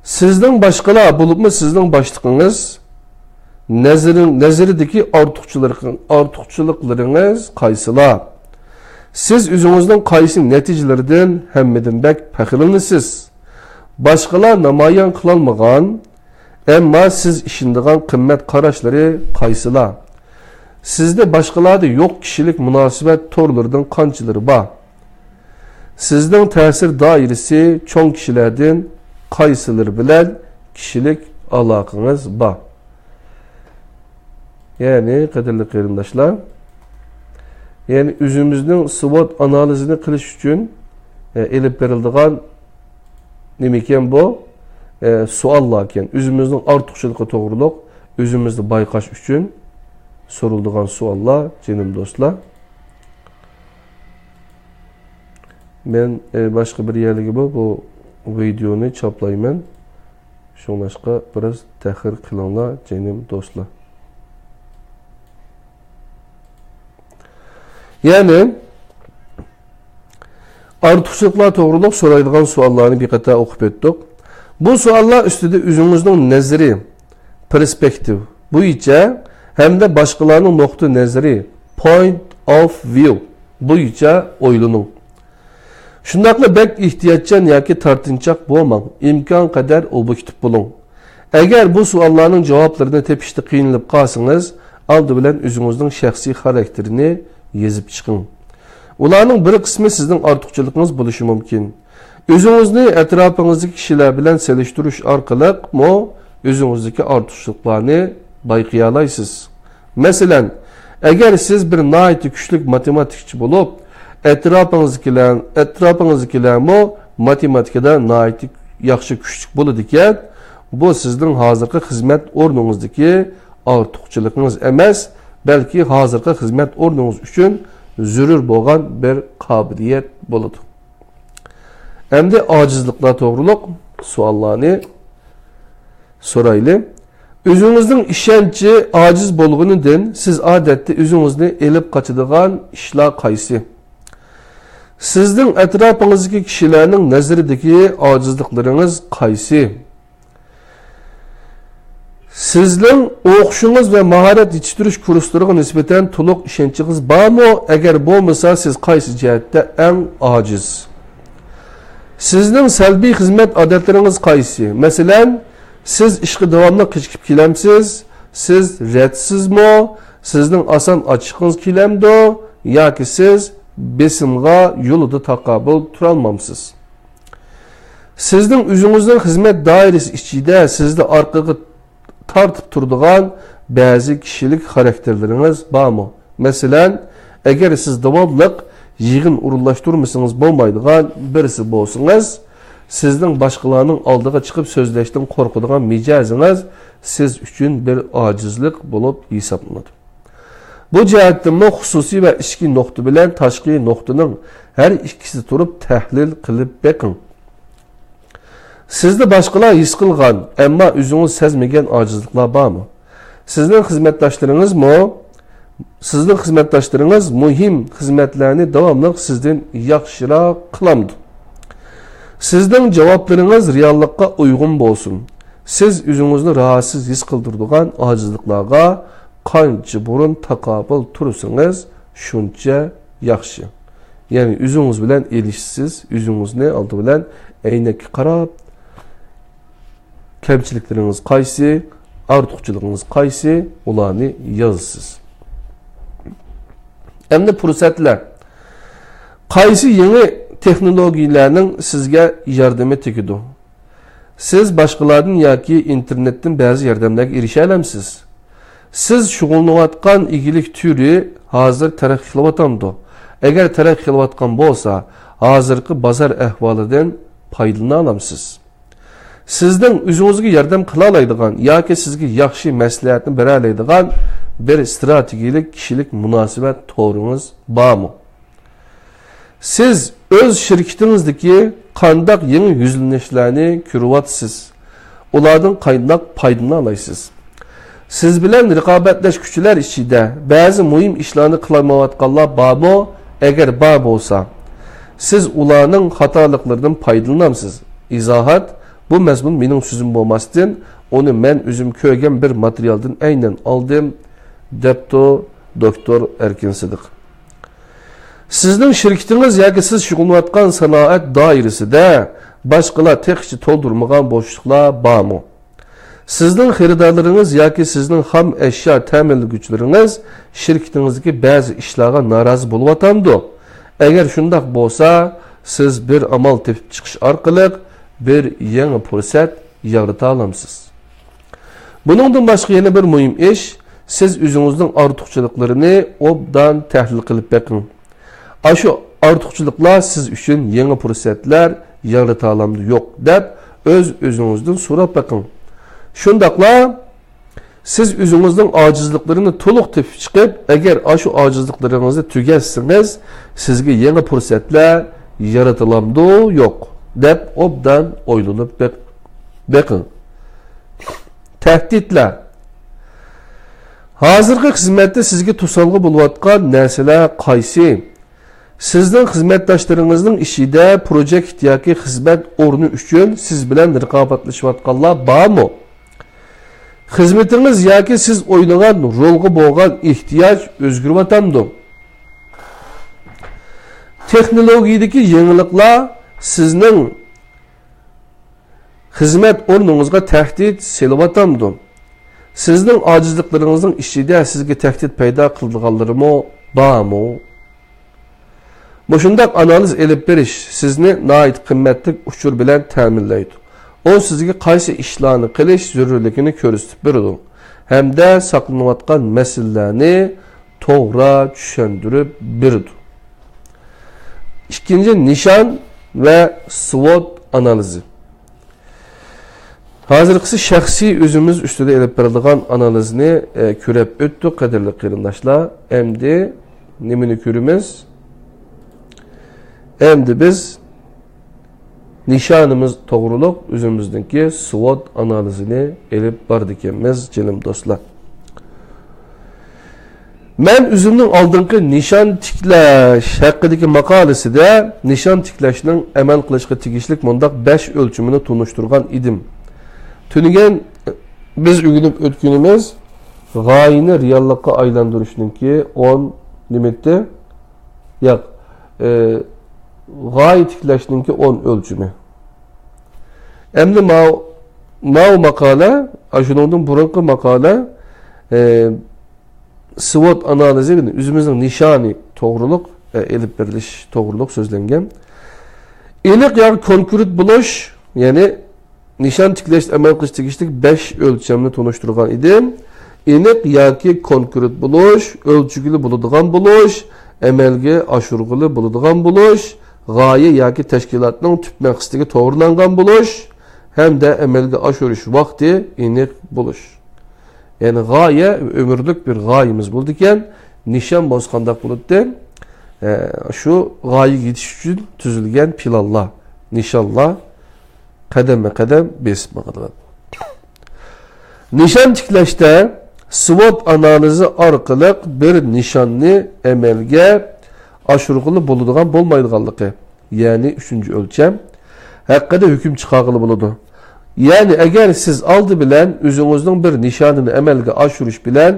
سىزنىڭ باشقىلار، بولۇپمۇ سىزنىڭ باشلىقىڭىز نەزىرىڭ-، نەزىرىدىكى ئارتۇقچىلىق-، ئارتۇقچىلىقلىرىڭىز قايسىلار؟ سىز ئۆزىڭىزنىڭ قايسى نەتىجىلىرىدىن ھەممىدىن بەك پەخىرلىنىسىز؟ باشقىلار نامايان قىلالمىغان، ئەمما سىز ئىشىنىدىغان قىممەت قاراشلىرى قايسىلار؟ سىزدە باشقىلاردا يوق كىشىلىك مۇناسىۋەت تورلىرىدىن قانچىلىرى بار؟ سىزنىڭ تەسىر دائىرىسى چوڭ كىشىلەردىن قايسىلىرى بىلەن كىشىلىك ئالاقىڭىز بار؟ يەنى، قەدىرلىك قېرىنداشلار، يەنى ئۆزىمىزنىڭ سۋوت ئانالىزىنى قىلىش ئۈچۈن، ئە، ئېلىپ بېرىلىدىغان نېمىكەن بۇ، ئە، سوئاللاركەن. ئۆزىمىزنىڭ ئارتۇقچىلىقى توغرۇلۇق ئۆزىمىزنى بايقاش ئۈچۈن سورىلىدىغان سوئاللار، جېنىم دوستلار. مەن، ئە، باشقا بىر يەرلىكى بۇ، بۇ ۋىدېونى چاپلايمەن. شۇڭلاشقا بىراز تەخىر قىلىڭلار، جېنىم دوستلار. يەنى، ئارتۇقچىلىقلار توغرۇلۇق سورايدىغان سوئاللارنى بىر قېتىم ئوقۇپ ئۆتتۇق. بۇ سوئاللار ئۈستىدە ئۆزىڭىزنىڭ نەزىرى، پېرسپېكتىپ بويىچە ھەمدە باشقىلارنىڭ نۇقتىئى نەزىرى، point of view، بويىچە ئويلىنىڭ. شۇنداقلا بەك ئېھتىياتچان ياكى تارتىنچاق بولماڭ، ئىمكان قەدەر ئوبيېكتىپ بولۇڭ. ئەگەر بۇ سوئاللارنىڭ جاۋابلىرىنى تېپىشتا قىينىلىپ قالسىڭىز، ئالدى بىلەن ئۆزىڭىزنىڭ شەخسىي خاراكتېرىنى يېزىپ چىقىڭ. ئۇلارنىڭ بىر قىسمى سىزنىڭ ئارتۇقچىلىقىڭىز بولۇشى مۇمكىن. ئۆزىڭىزنى ئەتراپىڭىزدىكى كىشىلەر بىلەن سېلىشتۇرۇش ئارقىلىقمۇ ئۆزىڭىزدىكى ئارتۇقچىلىقلارنى بايقىيالايسىز. مەسىلەن، ئەگەر سىز بىر ناھايىتى كۈچلۈك ماتېماتىكچى بولۇپ، ئەتراپىڭىزدىكىلەر، ئەتراپىڭىزدىكىلەرمۇ ماتېماتىكىدا ناھايىتى ياخشى كۈچلۈك بولىدىكەن، بۇ سىزنىڭ ھازىرقى خىزمەت ئورنىڭىزدىكى ئارتۇقچىلىقىڭىز ئەمەس، بەلكى ھازىرقى خىزمەت ئورنىڭىز ئۈچۈن زۆرۈر بولغان بىر قابىلىيەت بولىدۇ. ئەمدى ئاجىزلىقلار توغرۇلۇق سوئاللارنى سورايلى. ئۆزىڭىزنىڭ ئىشەنچى ئاجىز بولغىنىدىن سىز ئادەتتە ئۆزىڭىزنى ئېلىپ قاچىدىغان ئىشلار قايسى؟ سىزنىڭ ئەتراپىڭىزدىكى كىشىلەرنىڭ نەزىرىدىكى ئاجىزلىقلىرىڭىز قايسى؟ سىزنىڭ ئوقۇشىڭىز ۋە ماھارەت يېتىشتۈرۈش كۇرسلىرىغا نىسبەتەن تولۇق ئىشەنچىڭىز بارمۇ؟ ئەگەر بولمىسا، سىز قايسى جەھەتتە ئەڭ ئاجىز؟ سىزنىڭ سەلبىي خىزمەت ئادەتلىرىڭىز قايسى؟ مەسىلەن، سىز ئىشقا داۋاملىق كېچىكىپ كېلەمسىز؟ سىز رەتسىزمۇ؟ سىزنىڭ ئاسان ئاچچىقىڭىز كېلەمدۇ؟ ياكى سىز بېسىمغا يولىدا تاقابىل تۇرالمامسىز؟ سىزنىڭ ئۆزىڭىزنىڭ خىزمەت دائىرىسى ئىچىدە سىزنى ئارقىغا تارتىپ تۇرىدىغان بەزى كىشىلىك خاراكتېرلىرىڭىز بارمۇ؟ مەسىلەن، ئەگەر سىز داۋاملىق يىغىن ئورۇنلاشتۇرمىسىڭىز بولمايدىغان بىرسى بولسىڭىز، سىزنىڭ باشقىلارنىڭ ئالدىغا چىقىپ سۆزلەشتىن قورقىدىغان مىجەزىڭىز سىز ئۈچۈن بىر ئاجىزلىق بولۇپ ھېسابلىنىدۇ. بۇ جەھەتتىنمۇ خۇسۇسىي ۋە ئىچكى نۇقتا بىلەن تاشقى نۇقتىنىڭ ھەر ئىككىسى تۇرۇپ تەھلىل قىلىپ بېقىڭ. سىزدە باشقىلار ھېس قىلغان، ئەمما ئۆزىڭىز سەزمىگەن ئاجىزلىقلار بارمۇ؟ سىزنىڭ خىزمەتداشلىرىڭىزمۇ، سىزنىڭ خىزمەتداشلىرىڭىز مۇھىم خىزمەتلەرنى داۋاملىق سىزدىن ياخشىراق قىلامدۇ؟ سىزنىڭ جاۋابلىرىڭىز رېئاللىققا ئۇيغۇن بولسۇن. سىز ئۆزىڭىزنى راھەتسىز ھېس قىلدۇرىدىغان ئاجىزلىقلارغا قانچە بۇرۇن تاقابىل تۇرسىڭىز، شۇنچە ياخشى. يەنى ئۆزىڭىز بىلەن ئېلىشىسىز، ئۆزىڭىزنى ئالدى بىلەن ئەينەككە قاراپ، كەمچىلىكلىرىڭىز قايسى، ئارتۇقچىلىقىڭىز قايسى، ئۇلارنى يازىسىز. ئەمدى پۇرسەتلەر. قايسى يېڭى تېخنولوگىيەلەرنىڭ سىزگە ياردىمى تېگىدۇ؟ سىز باشقىلاردىن ياكى ئىنتېرنېتتىن بەزى ياردەملەرگە ئېرىشەلەمسىز؟ سىز شۇغۇللىنىۋاتقان ئىگىلىك تۈرى ھازىر تەرەققىي قىلىۋاتامدۇ؟ ئەگەر تەرەققىي قىلىۋاتقان بولسا، ھازىرقى بازار ئەھۋالىدىن پايدىلىنالامسىز؟ سىزنىڭ ئۆزىڭىزگە ياردەم قىلالايدىغان ياكى سىزگە ياخشى مەسلىھەتنى بېرەلەيدىغان بىر ئىستراتېگىيەلىك كىشىلىك مۇناسىۋەت تورىڭىز بارمۇ؟ سىز ئۆز شىركىتىڭىزدىكى قانداق يېڭى يۈزلىنىشلەرنى كۆرۈۋاتىسىز؟ ئۇلاردىن قانداق پايدىلىنالايسىز؟ سىز بىلەن رىقابەتلەشكۈچىلەر ئىچىدە بەزى مۇھىم ئىشلارنى قىلالمايۋاتقانلار بارمۇ؟ ئەگەر بار بولسا، سىز ئۇلارنىڭ خاتالىقلىرىدىن پايدىلىنامسىز؟ ئىزاھات، بۇ مەزمۇن مېنىڭ سۆزۈم بولماستىن، ئۇنى مەن ئۆزۈم كۆرگەن بىر ماتېرىيالدىن ئەينەن ئالدىم، دەپتۇ دوكتور ئەركىن سىدىق. سىزنىڭ شىركىتىڭىز ياكى سىز شۇغۇللىنىۋاتقان سانائەت دائىرىسىدە باشقىلار تېخىچە تولدۇرمىغان بوشلۇقلار بارمۇ؟ سىزنىڭ خېرىدارلىرىڭىز ياكى سىزنىڭ خام ئەشيا تەمىنلىگۈچىلىرىڭىز شىركىتىڭىزدىكى بەزى ئىشلارغا نارازى بولۇۋاتامدۇ؟ ئەگەر شۇنداق بولسا، سىز بىر ئامال تېپىپ چىقىش ئارقىلىق بىر يېڭى پۇرسەت يارىتالامسىز؟ بۇنىڭدىن باشقا يەنە بىر مۇھىم ئىش، سىز ئۆزىڭىزنىڭ ئارتۇقچىلىقلىرىنى ئوبدان تەھلىل قىلىپ بېقىڭ. ئاشۇ ئارتۇقچىلىقلار سىز ئۈچۈن يېڭى پۇرسەتلەر يارىتالامدۇ يوق دەپ ئۆز-ئۆزىڭىزدىن سوراپ بېقىڭ. شۇنداقلا سىز ئۆزىڭىزنىڭ ئاجىزلىقلىرىنى تولۇق تېپىپ چىقىپ، ئەگەر ئاشۇ ئاجىزلىقلىرىڭىزنى تۈگەتسىڭىز، سىزگە يېڭى پۇرسەتلەر يارىتىلامدۇ يوق دەپ ئوبدان ئويلىنىپ بېق-، بېقىڭ. تەھدىتلەر. ھازىرقى خىزمەتتە سىزگە توسالغۇ بولۇۋاتقان نەرسىلەر قايسى؟ سىزنىڭ خىزمەتداشلىرىڭىزنىڭ ئىچىدە پروجېكت ياكى خىزمەت ئورنى ئۈچۈن سىز بىلەن رىقابەتلىشىۋاتقانلار بارمۇ؟ خىزمىتىڭىز ياكى سىز ئوينىغان رولغا بولغان ئېھتىياج ئۆزگىرىۋاتامدۇ؟ تېخنولوگىيەدىكى يېڭىلىقلار سىزنىڭ خىزمەت ئورنىڭىزغا تەھدىت سېلىۋاتامدۇ؟ سىزنىڭ ئاجىزلىقلىرىڭىزنىڭ ئىچىدە سىزگە تەھدىت پەيدا قىلىدىغانلىرىمۇ بارمۇ؟ مۇشۇنداق ئانالىز ئېلىپ بېرىش سىزنى ناھايىتى قىممەتلىك ئۇچۇر بىلەن تەمىنلەيدۇ. ئۇ سىزگە قايسى ئىشلارنى قىلىش زۆرۈرلۈكىنى كۆرسىتىپ بېرىدۇ ھەمدە ساقلىنىۋاتقان مەسىلىلەرنى توغرا چۈشەندۈرۈپ بېرىدۇ. ئىككىنچى، نىشان ۋە سۋوت ئانالىزى. ھازىرقىسى شەخسىي ئۆزىمىز ئۈستىدە ئېلىپ بېرىلىدىغان ئانالىزنى، ئە، كۆرۈپ ئۆتتۇق، قەدىرلىك قېرىنداشلار. ئەمدى نېمىنى كۆرىمىز؟ ئەمدى بىز نىشانىمىز توغرۇلۇق ئۆزىمىزنىڭكى سۋوت ئانالىزىنى ئېلىپ بارىدىكەنمىز، جېنىم دوستلار. مەن ئۆزۈمنىڭ ئالدىنقى نىشان تىكلەش ھەققىدىكى ماقالىسىدە نىشان تىكلەشنىڭ ئەمەل قىلىشقا تېگىشلىك مۇنداق بەش ئۆلچىمىنى تونۇشتۇرغان ئىدىم. تۈنۈگۈن بىز ئۆگىنىپ ئۆتكىنىمىز غايىنى رېئاللىققا ئايلاندۇرۇشنىڭكى ئون نېمىتى؟ ياق، ئى، غايە تىكلەشنىڭكى ئون ئۆلچىمى. ئەمدى ماۋۇ، ماۋۇ ماقالە، ئاشۇنىڭدىن بۇرۇنقى ماقالە، ئى، سۋوت ئانالىزى، ئۆزىمىزنىڭ نىشانى توغرۇلۇق، ئە، ئېلىپ بېرىلىش توغرۇلۇق سۆزلەنگەن. ئېنىق ياكى كونكرېت بولۇش، يەنى نىشان تىكلەشتە ئەمەل قىلىش تېگىشلىك بەش ئۆلچەمنى تونۇشتۇرغان ئىدىم. ئېنىق ياكى كونكرېت بولۇش، ئۆلچىگىلى بولىدىغان بولۇش، ئەمەلگە ئاشۇرغىلى بولىدىغان بولۇش، غايە ياكى تەشكىلاتنىڭ تۈپ مەقسىتىگە توغرىلانغان بولۇش ھەمدە ئەمەلگە ئاشۇرۇش ۋاقتى ئېنىق بولۇش. يەنى غايە، ئۆمۈرلۈك بىر غايىمىز بولىدىكەن، نىشان بولسا قانداق بولاتتى؟ ئە، شۇ غايىگە يېتىش ئۈچۈن تۈزۈلگەن پىلانلار، نىشانلار، قەدەممۇ قەدەم بېسىپ ماڭىدىغان. نىشان تىكلەشتە سۋوت ئانالىزى ئارقىلىق بىر نىشاننى ئەمەلگە ئاشۇرغىلى بولىدىغان بولمايدىغانلىقى، يەنى ئۈچىنچى ئۆلچەم ھەققىدە ھۆكۈم چىقارغىلى بولىدۇ. يەنى ئەگەر سىز ئالدى بىلەن ئۆزىڭىزنىڭ بىر نىشانىنى ئەمەلگە ئاشۇرۇش بىلەن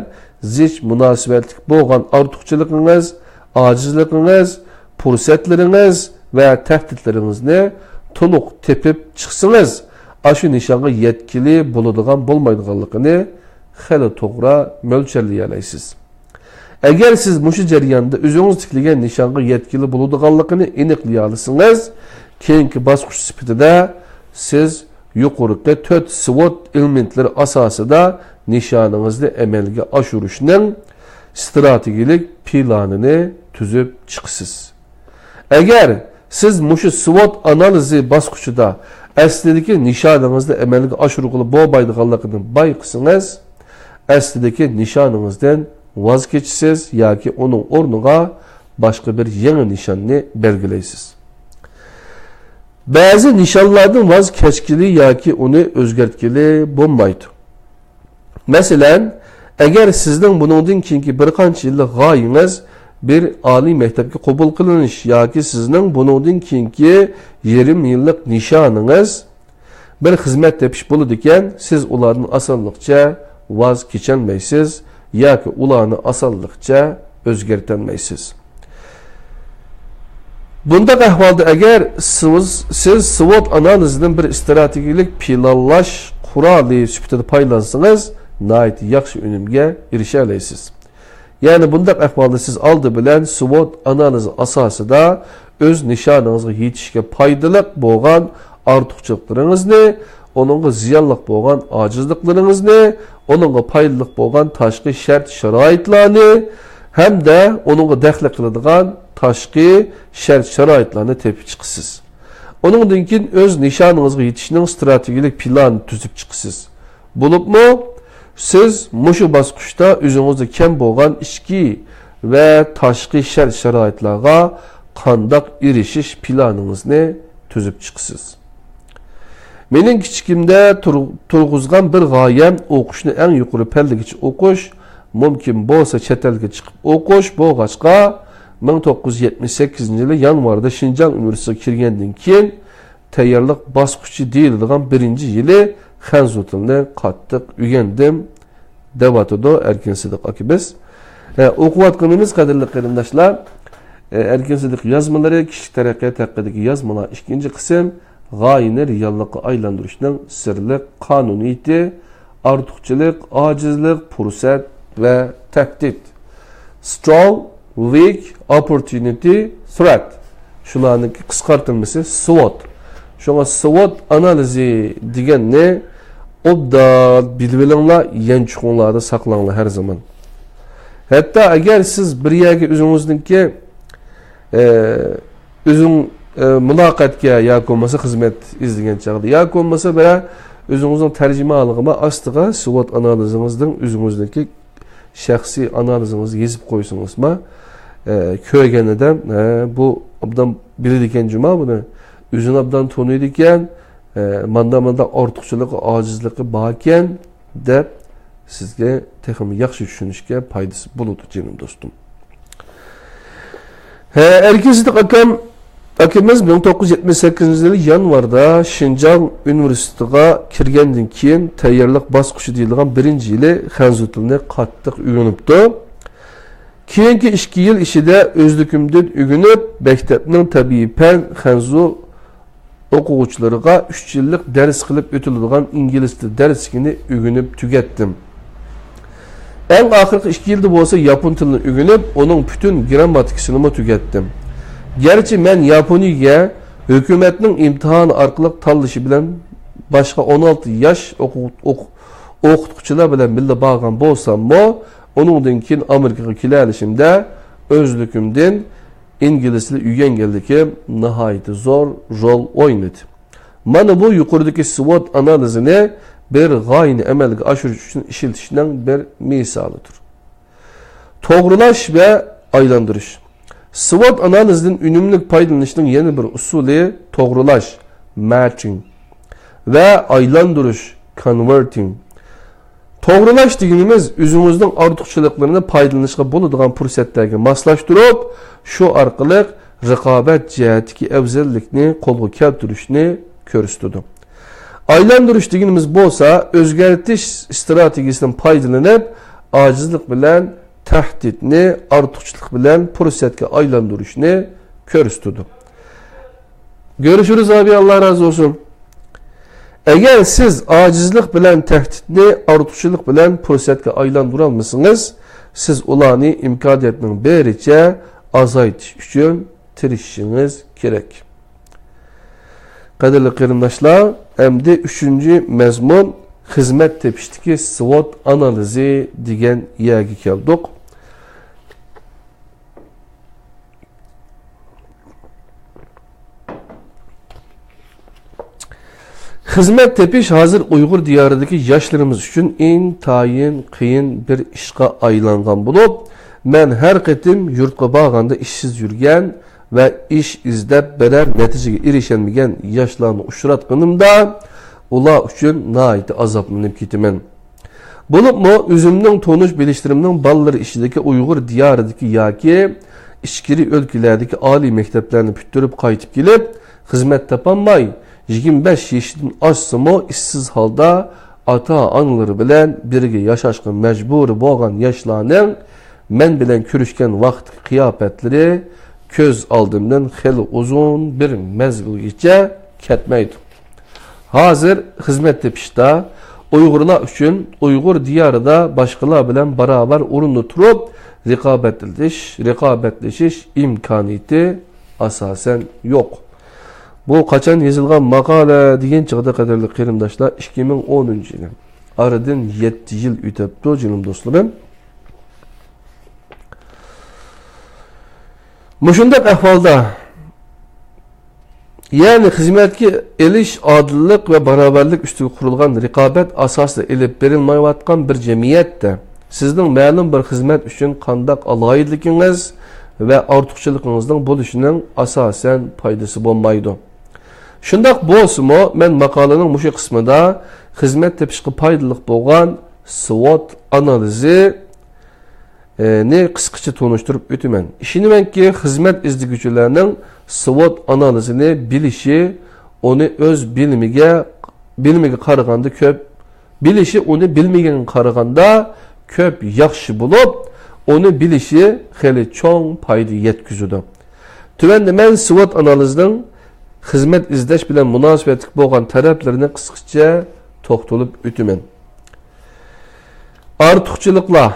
زىچ مۇناسىۋەتلىك بولغان ئارتۇقچىلىقىڭىز، ئاجىزلىقىڭىز، پۇرسەتلىرىڭىز ۋە تەھدىتلىرىڭىزنى تولۇق تېپىپ چىقسىڭىز، ئاشۇ نىشانغا يەتكىلى بولىدىغان بولمايدىغانلىقىنى خېلى توغرا مۆلچەرلىيەلەيسىز. ئەگەر سىز مۇشۇ جەرياندا ئۆزىڭىز تىكلىگەن نىشانغا يەتكىلى بولىدىغانلىقىنى ئېنىقلىيالىسىڭىز، كېيىنكى باسقۇچ سۈپىتىدە سىز يۇقىرىقى تۆت سۋوت ئېلېمېنتلىرى ئاساسىدا نىشانىڭىزنى ئەمەلگە ئاشۇرۇشنىڭ ستراتېگىيەلىك پىلانىنى تۈزۈپ چىقىسىز. ئەگەر سىز مۇشۇ سۋوت ئانالىزى باسقۇچىدا ئەسلىدىكى نىشانىڭىزنى ئەمەلگە ئاشۇرغىلى بولمايدىغانلىقىنى بايقىسىڭىز، ئەسلىدىكى نىشانىڭىزدىن ۋاز كېچىسىز ياكى ئۇنىڭ ئورنىغا باشقا بىر يېڭى نىشاننى بەلگىلەيسىز. بەزى نىشانلاردىن ۋاز كەچكىلى ياكى ئۇنى ئۆزگەرتكىلى بولمايدۇ. مەسىلەن، ئەگەر سىزنىڭ بۇنىڭدىن كېيىنكى بىر قانچە يىللىق غايىڭىز بىر ئالىي مەكتەپكە قوبۇل قىلىنىش ياكى سىزنىڭ بۇنىڭدىن كېيىنكى يېرىم يىللىق نىشانىڭىز بىر خىزمەت تېپىش بولىدىكەن، سىز ئۇلاردىن ئاسانلىقچە ۋاز كېچەلمەيسىز ياكى ئۇلارنى ئاسانلىقچە ئۆزگەرتەلمەيسىز. بۇنداق ئەھۋالدا ئەگەر سىز، سىز سۋوت ئانالىزىدىن بىر ئىستراتېگىيەلىك پىلانلاش قورالى سۈپىتىدە پايدىلانسىڭىز، ناھايىتى ياخشى ئۈنۈمگە ئېرىشەلەيسىز. يەنى بۇنداق ئەھۋالدا سىز ئالدى بىلەن سۋوت ئانالىزى ئاساسىدا ئۆز نىشانىڭىزغا يېتىشكە پايدىلىق بولغان ئارتۇقچىلىقلىرىڭىزنى، ئۇنىڭغا زىيانلىق بولغان ئاجىزلىقلىرىڭىزنى، ئۇنىڭغا پايدىلىق بولغان تاشقى شەرت-شارائىتلارنى ھەمدە ئۇنىڭغا دەخلى قىلىدىغان تاشقى شەرت-شارائىتلارنى تېپىپ چىقىسىز. ئۇنىڭدىن كېيىن ئۆز نىشانىڭىزغا يېتىشنىڭ ستراتېگىيەلىك پىلانىنى تۈزۈپ چىقىسىز. بولۇپمۇ سىز مۇشۇ باسقۇچتا ئۆزىڭىزدە كەم بولغان ئىچكى ۋە تاشقى شەرت-شارائىتلارغا قانداق ئېرىشىش پىلانىڭىزنى تۈزۈپ چىقىسىز. مېنىڭ كىچىكىمدە تۇر-، تۇرغۇزغان بىر غايەم ئوقۇشنى ئەڭ يۇقىرى پەللىگىچە ئوقۇش، مۇمكىن بولسا چەت ئەلگە چىقىپ ئوقۇش بولغاچقا، مىڭ توققۇز يۈز يەتمىش سەككىزىنچى يىلى يانۋاردا شىنجاڭ ئۇنىۋېرسىتېتىغا كىرگەندىن كېيىن، تەييارلىق باسقۇچى دېيىلىدىغان بىرىنچى يىلى خەنزۇ تىلىنى قاتتىق ئۆگەندىم، دەۋاتىدۇ ئەركىن سىدىق ئاكىمىز. ئە، ئوقۇۋاتقىنىمىز، قەدىرلىك قېرىنداشلار، ئە، ئەركىن سىدىق يازمىلىرى، كىشىلىك تەرەققىيات ھەققىدىكى يازمىلار، ئىككىنچى قىسىم، غايىنى رېئاللىققا ئايلاندۇرۇشنىڭ سىرلىق قانۇنىيىتى، ئارتۇقچىلىق، ئاجىزلىق، پۇرسەت ۋە تەھدىت. Strong، weak، opportunity، threat. شۇلارنىڭكى قىسقارتىلمىسى سۋوت. شۇڭا سۋوت ئانالىزى دېگەننى ئوبدان بىلىۋېلىڭلار، يانچۇقۇڭلاردا ساقلاڭلار ھەر زامان. ھەتتا ئەگەر سىز بىر يەرگە ئۆزىڭىزنىڭكى، ئە، ئۆزۈڭ، ئە، مۇلاقاتكە ياكى بولمىسا خىزمەت ئىزدىگەن چاغدا ياكى بولمىسا بىرەر ئۆزىڭىزنىڭ تەرجىمىھالىغىمۇ ئاستىغا سۋوت ئانالىزىڭىزنىڭ ئۆزىڭىزنىڭكى شەخسىي ئانالىزىڭىزنى يېزىپ قويسىڭىزما، ئە، كۆرگەن ئادەم، ھە، بۇ ئابدان بىلىدىكەن جۇما بۇنى، ئۆزىنى ئابدان تونۇيدىكەن، ئە، ماندا ماندا ئارتۇقچىلىقى، ئاجىزلىقى باركەن، دەپ سىزگە تېخىمۇ ياخشى چۈشىنىشكە پايدىسى بولىدۇ، جېنىم دوستۇم. ھە، ئەركىن سىدىق ئاكام، ئاكىمىز مىڭ توققۇز يۈز يەتمىش سەككىزىنچى يىلى يانۋاردا شىنجاڭ ئۇنىۋېرسىتېتىغا كىرگەندىن كېيىن تەييارلىق باسقۇچى دېيىلىدىغان بىرىنچى يىلى خەنزۇ تىلىنى قاتتىق ئۆگىنىپتۇ. كېيىنكى ئىككى يىل ئىچىدە ئۆزلۈكۈمدىن ئۆگىنىپ، مەكتەپنىڭ تەبىئىي پەن خەنزۇ ئوقۇغۇچىلىرىغا ئۈچ يىللىق دەرس قىلىپ ئۆتۈلىدىغان ئىنگلىز تىلى دەرسلىكىنى ئۆگىنىپ تۈگەتتىم. ئەڭ ئاخىرقى ئىككى يىلدا بولسا ياپون تىلىنى ئۆگىنىپ، ئۇنىڭ پۈتۈن گىرامماتىكىسىنىمۇ تۈگەتتىم. گەرچە مەن ياپونىيىگە ھۆكۈمەتنىڭ ئىمتىھانى ئارقىلىق تاللىشى بىلەن باشقا ئون ئالتە ياش ئوقۇ-، ئوقۇ-، ئوقۇتقۇچىلار بىلەن بىللە بارغان بولساممۇ، ئۇنىڭدىن كېيىن ئامېرىكىغا كېلەلىشىمدە ئۆزلۈكۈمدىن ئىنگلىز تىلى ئۆگەنگەنلىكىم ناھايىتى زور رول ئوينىدى. مانا بۇ يۇقىرىدىكى سۋوت ئانالىزىنى بىر غايىنى ئەمەلگە ئاشۇرۇش ئۈچۈن ئىشلىتىشنىڭ بىر مىسالىدۇر. توغرىلاش ۋە ئايلاندۇرۇش. سۋوت ئانالىزىدىن ئۈنۈملۈك پايدىلىنىشنىڭ يەنە بىر ئۇسۇلى توغرىلاش، مەتچىڭ، ۋە ئايلاندۇرۇش، كونۋېرتىڭ. توغرىلاش دېگىنىمىز ئۆزىڭىزنىڭ ئارتۇقچىلىقلىرىنى پايدىلىنىشقا بولىدىغان پۇرسەتلەرگە ماسلاشتۇرۇپ، شۇ ئارقىلىق رىقابەت جەھەتتىكى ئەۋزەللىكنى قولغا كەلتۈرۈشنى كۆرسىتىدۇ. ئايلاندۇرۇش دېگىنىمىز بولسا، ئۆزگەرتىش ئىستراتېگىيىسىدىن پايدىلىنىپ، ئاجىزلىق بىلەن تەھدىتنى، ئارتۇقچىلىق بىلەن پۇرسەتكە ئايلاندۇرۇشنى كۆرسىتىدۇ. گۆرۈشۈرۈز ئابى، ئاللا رازى بولسۇن. ئەگەر سىز ئاجىزلىق بىلەن تەھدىتنى ئارتۇقچىلىق بىلەن پۇرسەتكە ئايلاندۇرالمىسىڭىز، سىز ئۇلارنى ئىمكانىيەتنىڭ بېرىچە ئازايتىش ئۈچۈن تىرىشىشىڭىز كېرەك. قەدىرلىك قېرىنداشلار، ئەمدى ئۈچىنچى مەزمۇن، خىزمەت تېپىشتىكى سۋوت ئانالىزى دېگەن يەرگە كەلدۇق. خىزمەت تېپىش ھازىر ئۇيغۇر دىيارىدىكى ياشلىرىمىز ئۈچۈن ئىنتايىن قىيىن بىر ئىشقا ئايلانغان بولۇپ، مەن ھەر قېتىم يۇرتقا بارغاندا ئىشسىز يۈرگەن ۋە ئىش ئىزدەپ بىرەر نەتىجىگە ئېرىشەلمىگەن ياشلارنى ئۇچراتقىنىمدا، ئۇلار ئۈچۈن ناھايىتى ئازابلىنىپ كېتىمەن. بولۇپمۇ ئۆزۈمنىڭ تونۇش بىلىشلىرىمنىڭ بالىلىرى ئىچىدىكى ئۇيغۇر دىيارىدىكى ياكى ئىچكىرى ئۆلكىلەردىكى ئالىي مەكتەپلەرنى پۈتتۈرۈپ قايتىپ كېلىپ، خىزمەت تاپالماي، يىگىرمە بەش يېشىدىن ئاشسىمۇ ئىشسىز ھالدا ئاتا-ئانىلىرى بىلەن بىرگە ياشاشقا مەجبۇرى بولغان ياشلارنىڭ مەن بىلەن كۆرۈشكەن ۋاقىتتىكى قىياپەتلىرى كۆز ئالدىمدىن خېلى ئۇزۇن بىر مەزگىلگىچە كەتمەيدۇ. ھازىر خىزمەت تېپىشتا ئۇيغۇرلار ئۈچۈن ئۇيغۇر دىيارىدا باشقىلار بىلەن باراۋەر ئورۇندا تۇرۇپ رىقابەتلىشىش، رىقابەتلىشىش ئىمكانىيىتى ئاساسەن يوق. بۇ قاچان يېزىلغان ماقالە دېگەن چاغدا، قەدىرلىك قېرىنداشلار، ئىككى مىڭ ئونىنچى يىلى. ئارىدىن يەتتە يىل ئۆتەپتۇ، جېنىم دوستلىرىم. مۇشۇنداق ئەھۋالدا، يەنى خىزمەتكە ئېلىش ئادىللىق ۋە باراۋەرلىك ئۈستىگە قۇرۇلغان رىقابەت ئاساسىدا ئېلىپ بېرىلمايۋاتقان بىر جەمئىيەتتە، سىزنىڭ مەلۇم بىر خىزمەت ئۈچۈن قانداق ئالاھىدىلىكىڭىز ۋە ئارتۇقچىلىقىڭىزنىڭ بولۇشىنىڭ ئاساسەن پايدىسى بولمايدۇ. شۇنداق بولسىمۇ، مەن ماقالىنىڭ مۇشۇ قىسمىدا خىزمەت تېپىشقا پايدىلىق بولغان سۋوت ئانالىزى، ئى، نى قىسقىچە تونۇشتۇرۇپ ئۆتىمەن. ئىشىنىمەنكى، خىزمەت ئىزدىگۈچىلەرنىڭ سۋوت ئانالىزىنى بىلىشى ئۇنى ئۆز بىلىمىگە، بىلىمىگە قارىغاندا كۆپ، بىلىشى ئۇنى بىلمىگەنگە قارىغاندا كۆپ ياخشى بولۇپ، ئۇنى بىلىشى خېلى چوڭ پايدا يەتكۈزىدۇ. تۆۋەندە مەن سۋوت ئانالىزىنىڭ خىزمەت ئىزدەش بىلەن مۇناسىۋەتلىك بولغان تەرەپلىرىنى قىسقىچە توختىلىپ ئۆتىمەن. ئارتۇقچىلىقلار.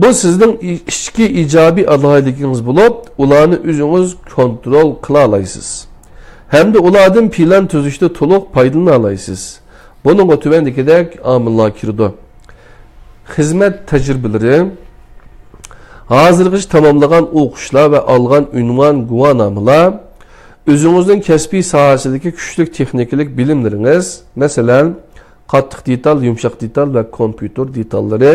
بۇ سىزنىڭ ئىچكى ئىجابىي ئالاھىدىلىكىڭىز بولۇپ، ئۇلارنى ئۆزىڭىز كونترول قىلالايسىز. ھەمدە ئۇلاردىن پىلان تۈزۈشتە تولۇق پايدىلىنالايسىز. بۇنىڭغا تۆۋەندىكىدەك ئامىللار كىرىدۇ. خىزمەت تەجرىبىلىرى، ھازىرغىچە تاماملىغان ئوقۇشلار ۋە ئالغان ئۇنۋان، گۇۋاھنامىلار، ئۆزىڭىزنىڭ كەسپىي ساھەسىدىكى كۈچلۈك تېخنىكىلىق بىلىملىرىڭىز، مەسىلەن، قاتتىق دېتال، يۇمشاق دېتال ۋە كومپيۇتېر دېتاللىرى،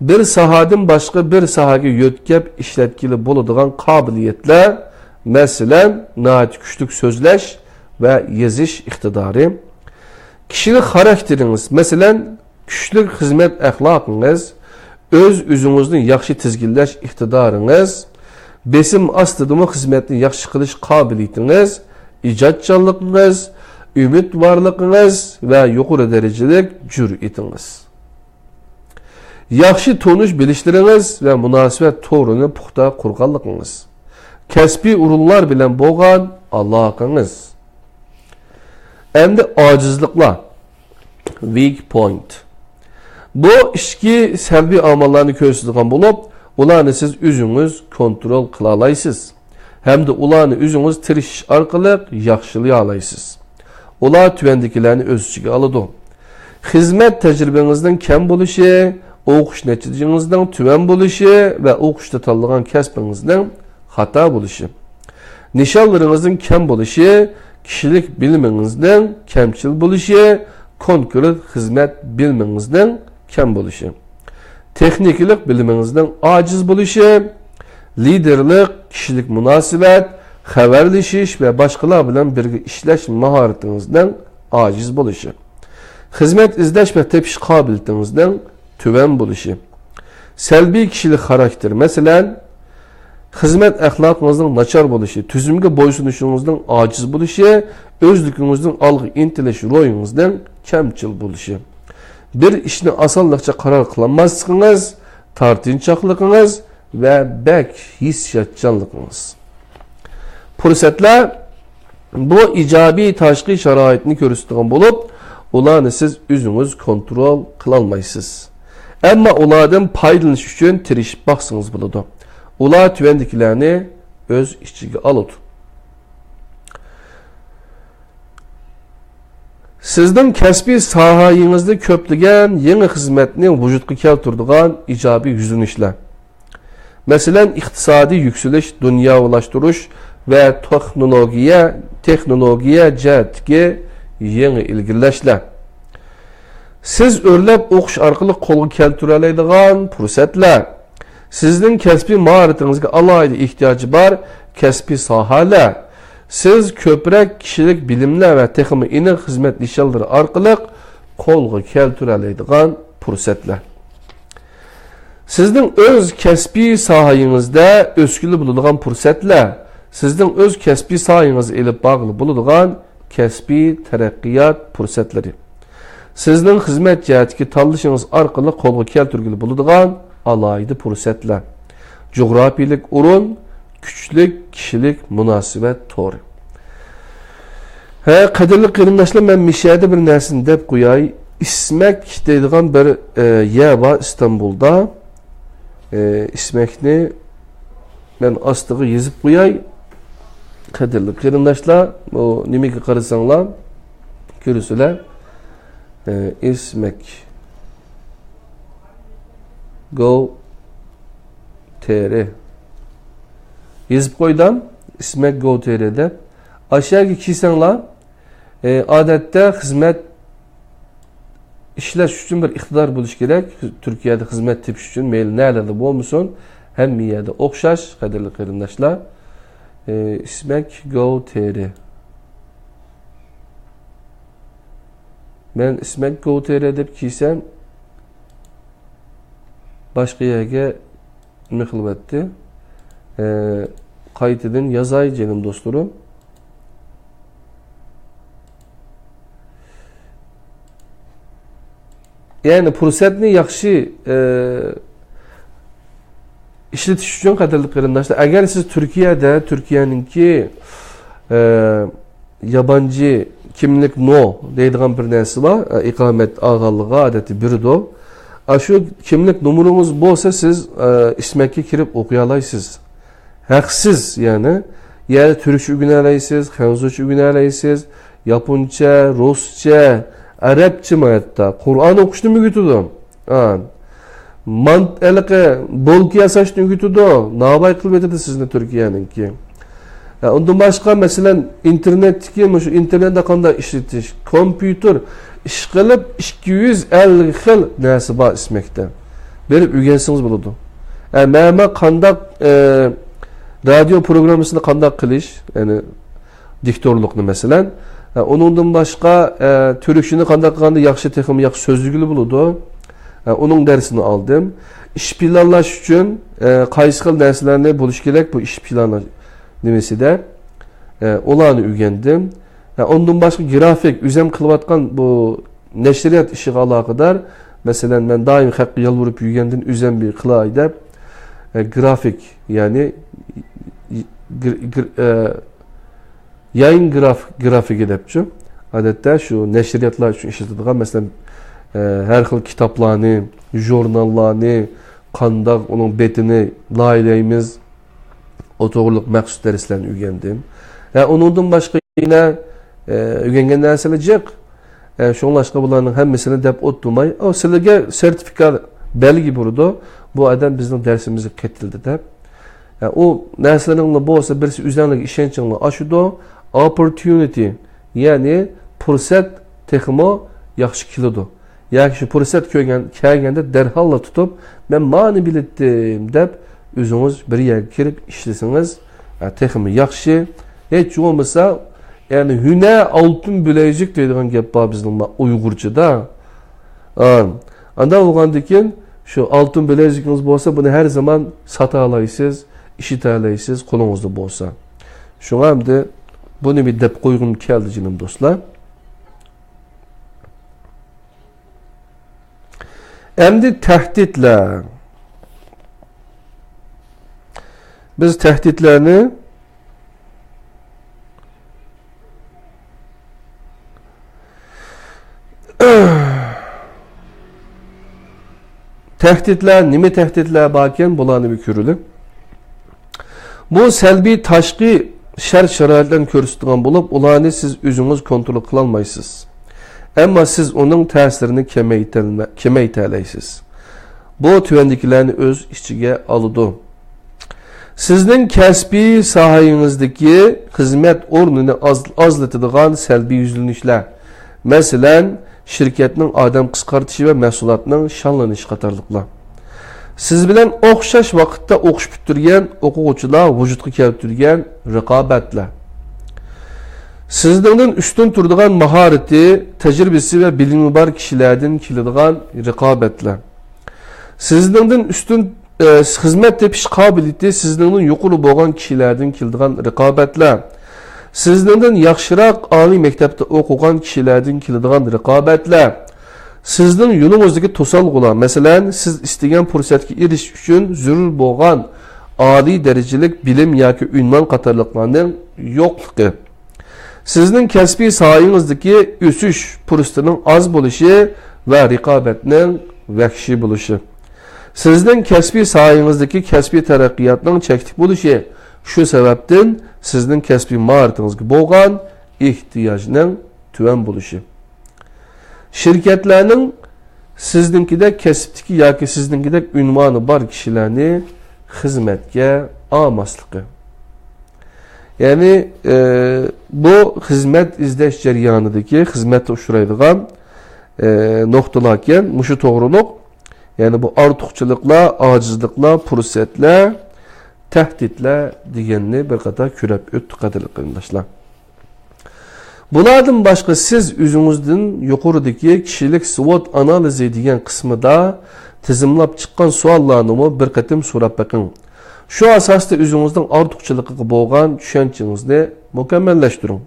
بىر ساھەدىن باشقا بىر ساھەگە يۆتكەپ ئىشلەتكىلى بولىدىغان قابىلىيەتلەر، مەسىلەن، ناھايىتى كۈچلۈك سۆزلەش ۋە يېزىش ئىقتىدارى، كىشىلىك خاراكتېرىڭىز، مەسىلەن، كۈچلۈك خىزمەت ئەخلاقىڭىز، ئۆز-ئۆزىڭىزنى ياخشى تىزگىنلەش ئىقتىدارىڭىز، بېسىم ئاستىدىمۇ خىزمەتنى ياخشى قىلىش قابىلىيىتىڭىز، ئىجادچانلىقىڭىز، ئۈمىدۋارلىقىڭىز ۋە يۇقىرى دەرىجىلىك جۈرئىتىڭىز. ياخشى تونۇش بىلىشلىرىڭىز ۋە مۇناسىۋەت تورىنى پۇختا قۇرغانلىقىڭىز. كەسپىي ئورۇنلار بىلەن بولغان ئالاقىڭىز. ئەمدى ئاجىزلىقلار. Weak point. بۇ ئىچكى سەلبىي ئامىللارنى كۆرسىتىدىغان بولۇپ، ئۇلارنى سىز ئۆزىڭىز كونترول قىلالايسىز. ھەمدە ئۇلارنى ئۆزىڭىز تىرىشىش ئارقىلىق ياخشىلىيالايسىز. ئۇلار تۆۋەندىكىلەرنى ئۆز ئىچىگە ئالىدۇ. خىزمەت تەجرىبىڭىزنىڭ كەم بولۇشى، ئوقۇش نەتىجىڭىزنىڭ تۆۋەن بولۇشى ۋە ئوقۇشتا تاللىغان كەسپىڭىزنىڭ خاتا بولۇشى. نىشانلىرىڭىزنىڭ كەم بولۇشى، كىشىلىك بىلىمىڭىزنىڭ كەمچىل بولۇشى، كونكرېت خىزمەت بىلىمىڭىزنىڭ كەم بولۇشى. تېخنىكىلىق بىلىمىڭىزنىڭ ئاجىز بولۇشى، لىدېرلىق، كىشىلىك مۇناسىۋەت، خەۋەرلىشىش ۋە باشقىلار بىلەن بىرگە ئىشلەش ماھارىتىڭىزنىڭ ئاجىز بولۇشى. خىزمەت ئىزدەش ۋە تېپىش قابىلىيىتىڭىزنىڭ تۆۋەن بولۇشى. سەلبىي كىشىلىك خاراكتېر، مەسىلەن، خىزمەت ئەخلاقىڭىزنىڭ ناچار بولۇشى، تۈزۈمگە بويسۇنۇشىڭىزنىڭ ئاجىز بولۇشى، ئۆزلۈكىڭىزنىڭ ئالغا ئىنتىلىش روھىڭىزنىڭ كەمچىل بولۇشى. بىر ئىشنى ئاسانلىقچە قارار قىلالماسلىقىڭىز، تارتىنچاقلىقىڭىز ۋە بەك ھېسسىياتچانلىقىڭىز. پۇرسەتلەر بۇ ئىجابىي تاشقى شارائىتنى كۆرسىتىدىغان بولۇپ، ئۇلارنى سىز ئۆزىڭىز كونترول قىلالمايسىز. ئەمما ئۇلاردىن پايدىلىنىش ئۈچۈن تىرىشىپ باقسىڭىز بولىدۇ. ئۇلار تۆۋەندىكىلەرنى ئۆز ئىچىگە ئالىدۇ. سىزنىڭ كەسپىي ساھەيىڭىزدە كۆپلىگەن يېڭى خىزمەتنى ۋۇجۇدقا كەلتۈرىدىغان ئىجابىي يۈزلىنىشلەر. مەسىلەن، ئىقتىسادىي يۈكسىلىش، دۇنياۋىلاشتۇرۇش ۋە تېخنولوگىيە، تېخنولوگىيە جەھەتتىكى يېڭى ئىلگىرىلەشلەر. سىز ئۆرلەپ ئوقۇش ئارقىلىق قولغا كەلتۈرەلەيدىغان پۇرسەتلەر. سىزنىڭ كەسپىي ماھارىتىڭىزگە ئالاھىدە ئېھتىياجى بار كەسپىي ساھەلەر. سىز كۆپرەك كىشىلىك بىلىملەر ۋە تېخىمۇ ئېنىق خىزمەت نىشانلىرى ئارقىلىق قولغا كەلتۈرەلەيدىغان پۇرسەتلەر. سىزنىڭ ئۆز كەسپىي ساھەيىڭىزدە ئۆسكىلى بولىدىغان پۇرسەتلەر، سىزنىڭ ئۆز كەسپىي ساھەيىڭىزدە ئېلىپ بارغىلى بولىدىغان كەسپىي تەرەققىيات پۇرسەتلىرى، سىزنىڭ خىزمەت جەھەتتىكى تاللىشىڭىز ئارقىلىق قولغا كەلتۈرگىلى بولىدىغان ئالاھىدە پۇرسەتلەر، جۇغراپىيىلىك ئورۇن، كۈچلۈك كىشىلىك مۇناسىۋەت تورى. ھە، قەدىرلىك قېرىنداشلار، مەن مىشەدە بىر نەرسىنى دەپ قوياي. ئىسمەك دەيدىغان بىر، ئە، يەر بار ئىستانبۇلدا. ئە، ئىسمەكنى مەن ئاستىغا يېزىپ قوياي. قەدىرلىك قېرىنداشلار، بۇ نېمىگە قارىساڭلار، كۆرىسىلەر. ئە، ئىسمەك. گو تېرى. يېزىپ قويدۇم، ئىسمەك گو تېرى دەپ. ئاشۇ يەرگە كىرسەڭلار، ئە، ئادەتتە خىزمەت ئىشلەش ئۈچۈن بىر ئىقتىدار بولۇش كېرەك. تۈركىيەدە خىزمەت تېپىش ئۈچۈن مەيلى نەلەردە بولمىسۇن، ھەممە يەردە ئوخشاش، قەدىرلىك قېرىنداشلار. ئە، ئىسمەك گو تېرى. مەن ئىسمەك گو تېرى دەپ كىرسەم، باشقا يەرگە نېمە قىلىۋەتتى. ئە، قايتىدىن يازاي، جېنىم دوستلىرىم. يەنى پۇرسەتنى ياخشى، ئە، ئىشلىتىش ئۈچۈن، قەدىرلىك قېرىنداشلار، ئەگەر سىز تۈركىيەدە، تۈركىيەنىڭكى، ئە، يابانچى كىملىك نو دەيدىغان بىر نەرسە بار، ئە، ئىقامەت ئالغانلىقىغا ئادەتتە بېرىدۇ. ئاشۇ كىملىك نومۇرىڭىز بولسا، سىز، ئە، ئىسمەككە كىرىپ ئوقۇيالايسىز. ھەقسىز، يەنى، يەنى تۈركچە ئۆگىنەلەيسىز، خەنزۇچە ئۆگىنەلەيسىز، ياپونچە، رۇسچە، ئەرەبچىمۇ ھەتتا. قۇرئان ئوقۇشنىمۇ ئۆگىتىدۇ. ھە. مان-، ھېلىقى بولكا ياساشنى ئۆگىتىدۇ. ناۋاي قىلىۋېتىدۇ سىزنى تۈركىيەنىڭكى. ھە، ئۇندىن باشقا، مەسىلەن، ئىنتېرنېتتىكى مۇشۇ ئىنتېرنېتنى قانداق ئىشلىتىش، كومپيۇتېر ئىشقىلىپ ئىككى يۈز ئەللىك خىل نەرسە بار ئىسمەكتە. بېرىپ ئۆگەنسىڭىز بولىدۇ. ھە، مەمە قانداق، ئە، رادىيو پروگراممىسىنى قانداق قىلىش، يەنى دىكتورلۇقنى مەسىلەن. ھە، ئۇنىڭدىن باشقا، ئە، تۈركچىنى قانداق قىلغاندا ياخشى، تېخىمۇ ياخشى سۆزلىگىلى بولىدۇ. ھە، ئۇنىڭ دەرسىنى ئالدىم. ئىش پىلانلاش ئۈچۈن، ئە، قايسى خىل نەرسىلەرنى بولۇش كېرەك بۇ ئىش پىلانلاش نېمىسىدە؟ ئە، ئۇلارنى ئۆگەندىم. ھە، ئۇندىن باشقا گرافىك، ئۆزۈم قىلىۋاتقان بۇ نەشرىيات ئىشىغا ئالاقىدار، مەسىلەن، مەن دائىم خەققە يالۋۇرۇپ يۈرگەندىن ئۆزۈم بىر قىلاي دەپ، ئە، گرافىك، يەنى گىر-، گىر-، ئە، يايىن گراف-، گرافىكى دەپچۇ. ئادەتتە شۇ نەشرىياتلار ئۈچۈن ئىشلىتىدىغان، مەسىلەن، ئە، ھەر خىل كىتابلارنى، ژۇرناللارنى، قانداق ئۇنىڭ بېتىنى لايىھەلەيمىز، ئۇ توغرىلىق مەخسۇس دەرسلەرنى ئۆگەندىم. ھە، ئۇنىڭدىن باشقا يەنە، ئە، ئۆگەنگەن نەرسىلەر جىق. ئە، شۇڭلاشقا بۇلارنىڭ ھەممىسىنى دەپ ئولتۇرماي، ئۇ سىلىگە سېرتىفىكات بەلگە بېرىدۇ، بۇ ئادەم بىزنىڭ دەرسىمىزگە قېتىلدى دەپ. ئە، ئۇ نەرسىلىرىڭلار بولسا بىرسى ئۆزۈڭلارنىڭ ئىشەنچىڭلار ئاشىدۇ، ئوپپورتيۇنىتى، يەنى پۇرسەت تېخىمۇ ياخشى كېلىدۇ. ياكى شۇ پۇرسەت كۆرگەن، كەلگەندە دەرھاللا تۇتۇپ، مەن مانى بىلەتتىم دەپ ئۆزىڭىز بىر يەرگە كىرىپ ئىشلىسىڭىز، ئە، تېخىمۇ ياخشى. ھېچ بولمىسا، يەنى ھۈنەر ئالتۇن بىلەيزۈك دەيدىغان گەپ بار بىزنىڭ ما-، ئۇيغۇرچىدا. ئا، ئانداق بولغاندىكىن شۇ ئالتۇن بىلەيزۈكىڭىز بولسا، بۇنى ھەر زامان ساتالايسىز، ئىشلىتەلەيسىز، قولىڭىزدا بولسا. شۇڭا ئەمدى بۇنى بىر دەپ قويغۇم كەلدى، جېنىم دوستلار. ئەمدى تەھدىتلەر. بىز تەھدىتلەرنى، تەھدىتلەر، نېمە تەھدىتلەر باركەن، بۇلارنى بىر كۆرىلى. بۇ سەلبىي تاشقى شەرت-شارائىتلارنى كۆرسىتىدىغان بولۇپ، ئۇلارنى سىز ئۆزىڭىز كونترول قىلالمايسىز. ئەمما سىز ئۇنىڭ تەسىرىنى كېمەيتەلمە-، كېمەيتەلەيسىز. بۇ تۆۋەندىكىلەرنى ئۆز ئىچىگە ئالىدۇ. سىزنىڭ كەسپىي ساھەڭىزدىكى خىزمەت ئورنىنى ئاز-، ئازلىتىدىغان سەلبىي يۈزلىنىشلەر، مەسىلەن، شىركەتنىڭ ئادەم قىسقارتىشى ۋە مەھسۇلاتنىڭ شاللىنىشى قاتارلىقلار. سىز بىلەن ئوخشاش ۋاقىتتا ئوقۇش پۈتتۈرگەن ئوقۇغۇچىلار ۋۇجۇدقا كەلتۈرگەن رىقابەتلەر. سىزنىڭدىن ئۈستۈن تۇرىدىغان ماھارىتى، تەجرىبىسى ۋە بىلىمى بار كىشىلەردىن كېلىدىغان رىقابەتلەر. سىزنىڭدىن ئۈستۈن، ئە، خىزمەت تېپىش قابىلىيىتى سىزنىڭدىن يۇقىرى بولغان كىشىلەردىن كېلىدىغان رىقابەتلەر. سىزنىڭدىن ياخشىراق ئالىي مەكتەپتە ئوقۇغان كىشىلەردىن كېلىدىغان رىقابەتلەر. سىزنىڭ يولىڭىزدىكى توسالغۇلار، مەسىلەن، سىز ئىستىگەن پۇرسەتكە ئېرىشىش ئۈچۈن زۆرۈر بولغان ئالىي دەرىجىلىك بىلىم ياكى ئۇنۋان قاتارلىقلارنىڭ يوقلۇقى. سىزنىڭ كەسپىي ساھەڭىزدىكى ئۆسۈش پۇرسىتىنىڭ ئاز بولۇشى ۋە رىقابەتنىڭ ۋەھشىي بولۇشى. سىزنىڭ كەسپىي ساھەڭىزدىكى كەسپىي تەرەققىياتنىڭ چەكلىك بولۇشى، شۇ سەۋەبتىن سىزنىڭ كەسپىي ماھارىتىڭىزگە بولغان ئېھتىياجنىڭ تۆۋەن بولۇشى. شىركەتلەرنىڭ سىزنىڭكىدەك كەسىپتىكى ياكى سىزنىڭكىدەك ئۇنۋانى بار كىشىلەرنى خىزمەتكە ئالماسلىقى. يەنى، ئە، بۇ خىزمەت ئىزدەش جەريانىدىكى خىزمەتتە ئۇچرايدىغان، ئە، نۇقتىلاركەن، مۇشۇ توغرۇلۇق. يەنى بۇ ئارتۇقچىلىقلار، ئاجىزلىقلار، پۇرسەتلەر، تەھدىتلەر دېگەننى بىر قاتار كۆرۈپ ئۆتتۇق، قەدىرلىك قېرىنداشلار. بۇلاردىن باشقا سىز ئۆزىڭىزدىن يۇقىرىدىكى كىشىلىك سۋوت ئانالىزى دېگەن قىسمىدا تىزىملاپ چىققان سوئاللارنىمۇ بىر قېتىم سوراپ بېقىڭ. شۇ ئاساستا ئۆزىڭىزنىڭ ئارتۇقچىلىقىغا بولغان چۈشەنچىڭىزنى مۇكەممەللەشتۈرۈڭ.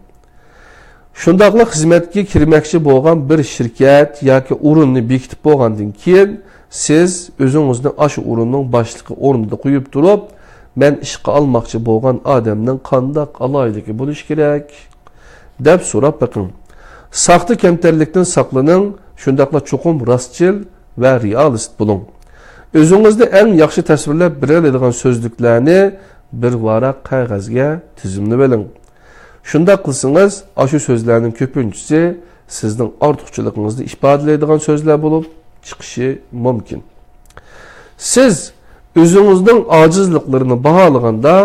شۇنداقلا خىزمەتكە كىرمەكچى بولغان بىر شىركەت ياكى ئورۇننى بېكىتىپ بولغاندىن كېيىن، سىز ئۆزىڭىزنى ئاشۇ ئورۇننىڭ باشلىقى ئورنىدا قويۇپ تۇرۇپ، مەن ئىشقا ئالماقچى بولغان ئادەمنىڭ قانداق ئالاھىدىلىكى بولۇشى كېرەك؟ دەپ سوراپ بېقىڭ. ساختا كەمتەرلىكتىن ساقلىنىڭ، شۇنداقلا چوقۇم راستچىل ۋە رېئالىست بولۇڭ. ئۆزىڭىزنى ئەڭ ياخشى تەسۋىرلەپ بېرەلەيدىغان سۆزلۈكلەرنى بىر ۋاراق قەغەزگە تىزىملىۋېلىڭ. شۇنداق قىلسىڭىز، ئاشۇ سۆزلەرنىڭ كۆپىنچىسى سىزنىڭ ئارتۇقچىلىقىڭىزنى ئىپادىلەيدىغان سۆزلەر بولۇپ چىقىشى مۇمكىن. سىز ئۆزىڭىزنىڭ ئاجىزلىقلىرىنى باھالىغاندا،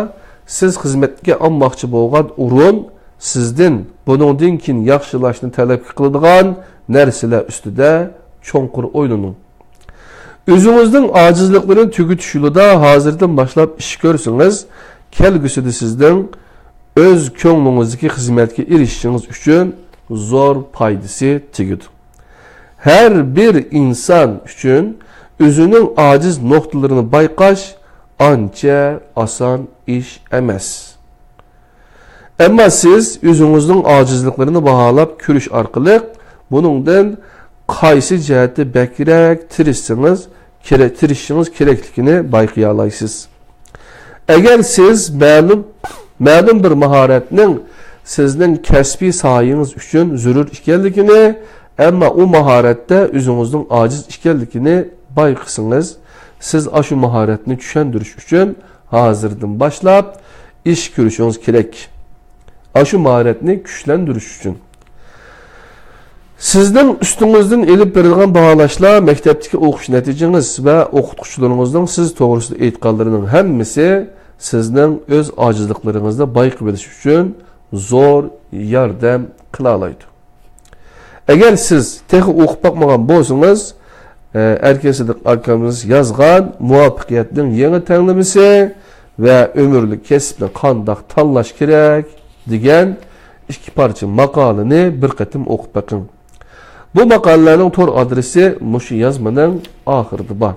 سىز خىزمەتكە ئالماقچى بولغان ئورۇن سىزدىن بۇنىڭدىن كېيىن ياخشىلاشنى تەلەپ قىلىدىغان نەرسىلەر ئۈستىدە چوڭقۇر ئويلىنىڭ. ئۆزىڭىزنىڭ ئاجىزلىقلىرىنى تۈگىتىش يولىدا ھازىردىن باشلاپ ئىش كۆرسىڭىز، كەلگۈسىدە سىزنىڭ ئۆز كۆڭلىڭىزدىكى خىزمەتكە ئېرىشىشىڭىز ئۈچۈن زور پايدىسى تېگىدۇ. ھەر بىر ئىنسان ئۈچۈن ئۆزىنىڭ ئاجىز نۇقتىلىرىنى بايقاش ئانچە ئاسان ئىش ئەمەس. ئەمما سىز ئۆزىڭىزنىڭ ئاجىزلىقلىرىنى باھالاپ كۆرۈش ئارقىلىق بۇنىڭدىن قايسى جەھەتتە بەكرەك تىرىشسىڭىز، كېرە-، تىرىشىشىڭىز كېرەكلىكىنى بايقىيالايسىز. ئەگەر سىز مەلۇم، مەلۇم بىر ماھارەتنىڭ سىزنىڭ كەسپىي ساھەڭىز ئۈچۈن زۆرۈر ئىكەنلىكىنى، ئەمما ئۇ ماھارەتتە ئۆزىڭىزنىڭ ئاجىز ئىكەنلىكىنى بايقىسىڭىز، سىز ئاشۇ ماھارەتنى چۈشەندۈرۈش ئۈچۈن ھازىردىن باشلاپ ئىش كۆرۈشىڭىز كېرەك. ئاشۇ ماھارەتنى كۈچلەندۈرۈش ئۈچۈن. سىزنىڭ ئۈستىڭىزدىن ئېلىپ بېرىلغان باھالاشلار، مەكتەپتىكى ئوقۇش نەتىجىڭىز ۋە ئوقۇتقۇچىلىرىڭىزنىڭ سىز توغرىسىدا ئېيتقانلىرىنىڭ ھەممىسى سىزنىڭ ئۆز ئاجىزلىقلىرىڭىزنى بايقىۋېلىش ئۈچۈن زور ياردەم قىلالايدۇ. ئەگەر سىز تېخى ئوقۇپ باقمىغان بولسىڭىز، ئە، ئەركىن سىدىق ئاكىمىز يازغان مۇۋەپپەقىيەتنىڭ يېڭى تەڭلىمىسى ۋە ئۆمۈرلۈك كەسىپنى قانداق تاللاش كېرەك دېگەن ئىككى پارچە ماقالىنى بىر قېتىم ئوقۇپ بېقىڭ. بۇ ماقالىلەرنىڭ تور ئادرېسى مۇشۇ يازمىنىڭ ئاخىرىدا بار.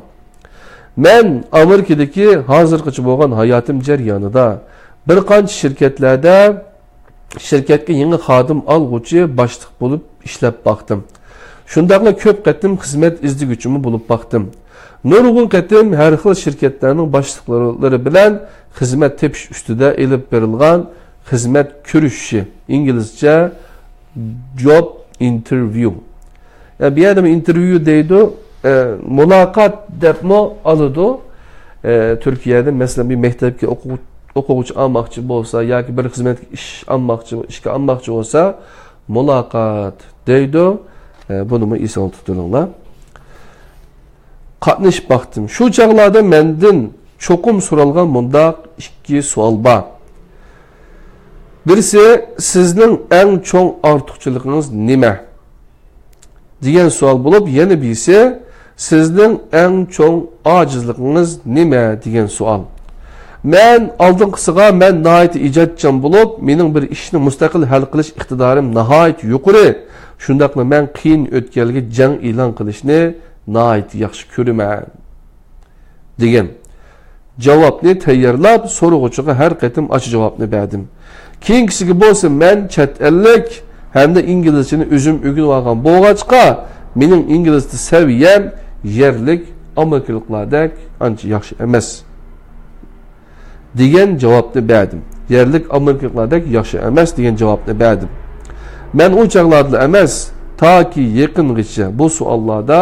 مەن ئامېرىكىدىكى ھازىرغىچە بولغان ھاياتىم جەريانىدا بىر قانچە شىركەتلەردە شىركەتكە يېڭى خادىم ئالغۇچى باشلىق بولۇپ ئىشلەپ باقتىم. شۇنداقلا كۆپ قېتىم خىزمەت ئىزدىگۈچىمۇ بولۇپ باقتىم. نۇرغۇن قېتىم ھەر خىل شىركەتلەرنىڭ باشلىقلىرى بىلەن خىزمەت تېپىش ئۈستىدە ئېلىپ بېرىلغان خىزمەت كۆرۈشۈشى، ئىنگلىزچە job interview. يا، بۇ يەردە ئىنتېرۋيۇ دەيدۇ، ئە، مۇلاقات دەپمۇ ئالىدۇ. ئە، تۈركىيەدە، مەسىلەن، بىر مەكتەپكە ئوقۇغۇ-، ئوقۇغۇچى ئالماقچى بولسا ياكى بىر خىزمەتكە ئىش ئالماقچى، ئىشكە ئالماقچى بولسا، مۇلاقات دەيدۇ. ئە، بۇنىمۇ ئېسىڭىزدە تۇتۇۋېلىڭلار. قاتنىشىپ باقتىم. شۇ چاغلاردا مەندىن چوقۇم سورالغان مۇنداق ئىككى سوئال بار. بىرسى، «سىزنىڭ ئەڭ چوڭ ئارتۇقچىلىقىڭىز نېمە؟» دېگەن سوئال بولۇپ، يەنە بىرسى، «سىزنىڭ ئەڭ چوڭ ئاجىزلىقىڭىز نېمە؟» دېگەن سوئال. مەن ئالدىنقىسىغا، مەن ناھايىتى ئىجادچان بولۇپ، مېنىڭ بىر ئىشنى مۇستەقىل ھەل قىلىش ئىقتىدارىم ناھايىتى يۇقىرى. شۇنداقلا مەن قىيىن ئۆتكەلگە جەڭ ئېلان قىلىشنى ناھايىتى ياخشى كۆرىمەن، دېگەن جاۋابنى تەييارلاپ، سورىغۇچىغا ھەر قېتىم ئاشۇ جاۋابنى بەردىم. كېيىنكىسىگە بولسا مەن چەت ئەللىك ھەمدە ئىنگلىزچىنى ئۆزۈم ئۆگىنىۋالغان بولغاچقا، مېنىڭ ئىنگلىزچە سەۋىيەم يەرلىك ئامېرىكىلىقلاردەك ئانچە ياخشى ئەمەس، دېگەن جاۋابنى بەردىم. يەرلىك ئامېرىكىلىقلاردەك ياخشى ئەمەس، دېگەن جاۋابنى بەردىم. مەن ئۇ چاغلاردىلا ئەمەس، تاكى يېقىنغىچە بۇ سوئاللاردا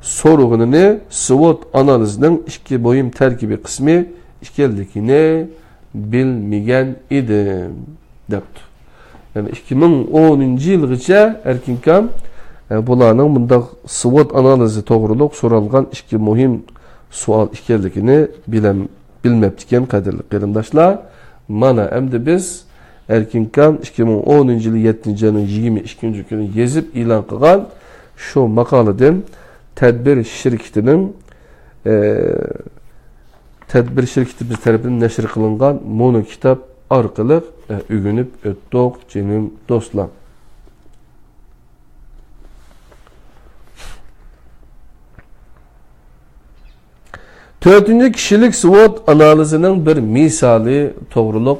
سورىغىنىنى سۋوت ئانالىزىنىڭ ئىككى مۇھىم تەركىبىي قىسمى ئىكەنلىكىنى بىلمىگەن ئىدىم، دەپتۇ. يەنى ئىككى مىڭ ئونىنچى يىلغىچە ئەركىنكام، ئە، بۇلارنىڭ مۇنداق سۋوت ئانالىزى توغرۇلۇق سورالغان ئىككى مۇھىم سوئال ئىكەنلىكىنى بىلەم-، بىلمەپتىكەن، قەدىرلىك قېرىنداشلار. مانا ئەمدى بىز ئەركىنكام ئىككى مىڭ ئونىنچى يىلى يەتتىنچى ئاينىڭ يىگىرمە ئىككىنچى كۈنى يېزىپ ئېلان قىلغان شۇ ماقالىدىن تەدبىر شىركىتىنىڭ، ئە، تەدبىر شىركىتىمىز تەرىپىدىن نەشر قىلىنغان مۇنۇ كىتاب ئارقىلىق، ئە، ئۆگىنىپ ئۆتتۇق، جېنىم دوستلار. تۆتىنچى، كىشىلىك سۋوت ئانالىزىنىڭ بىر مىسالى توغرۇلۇق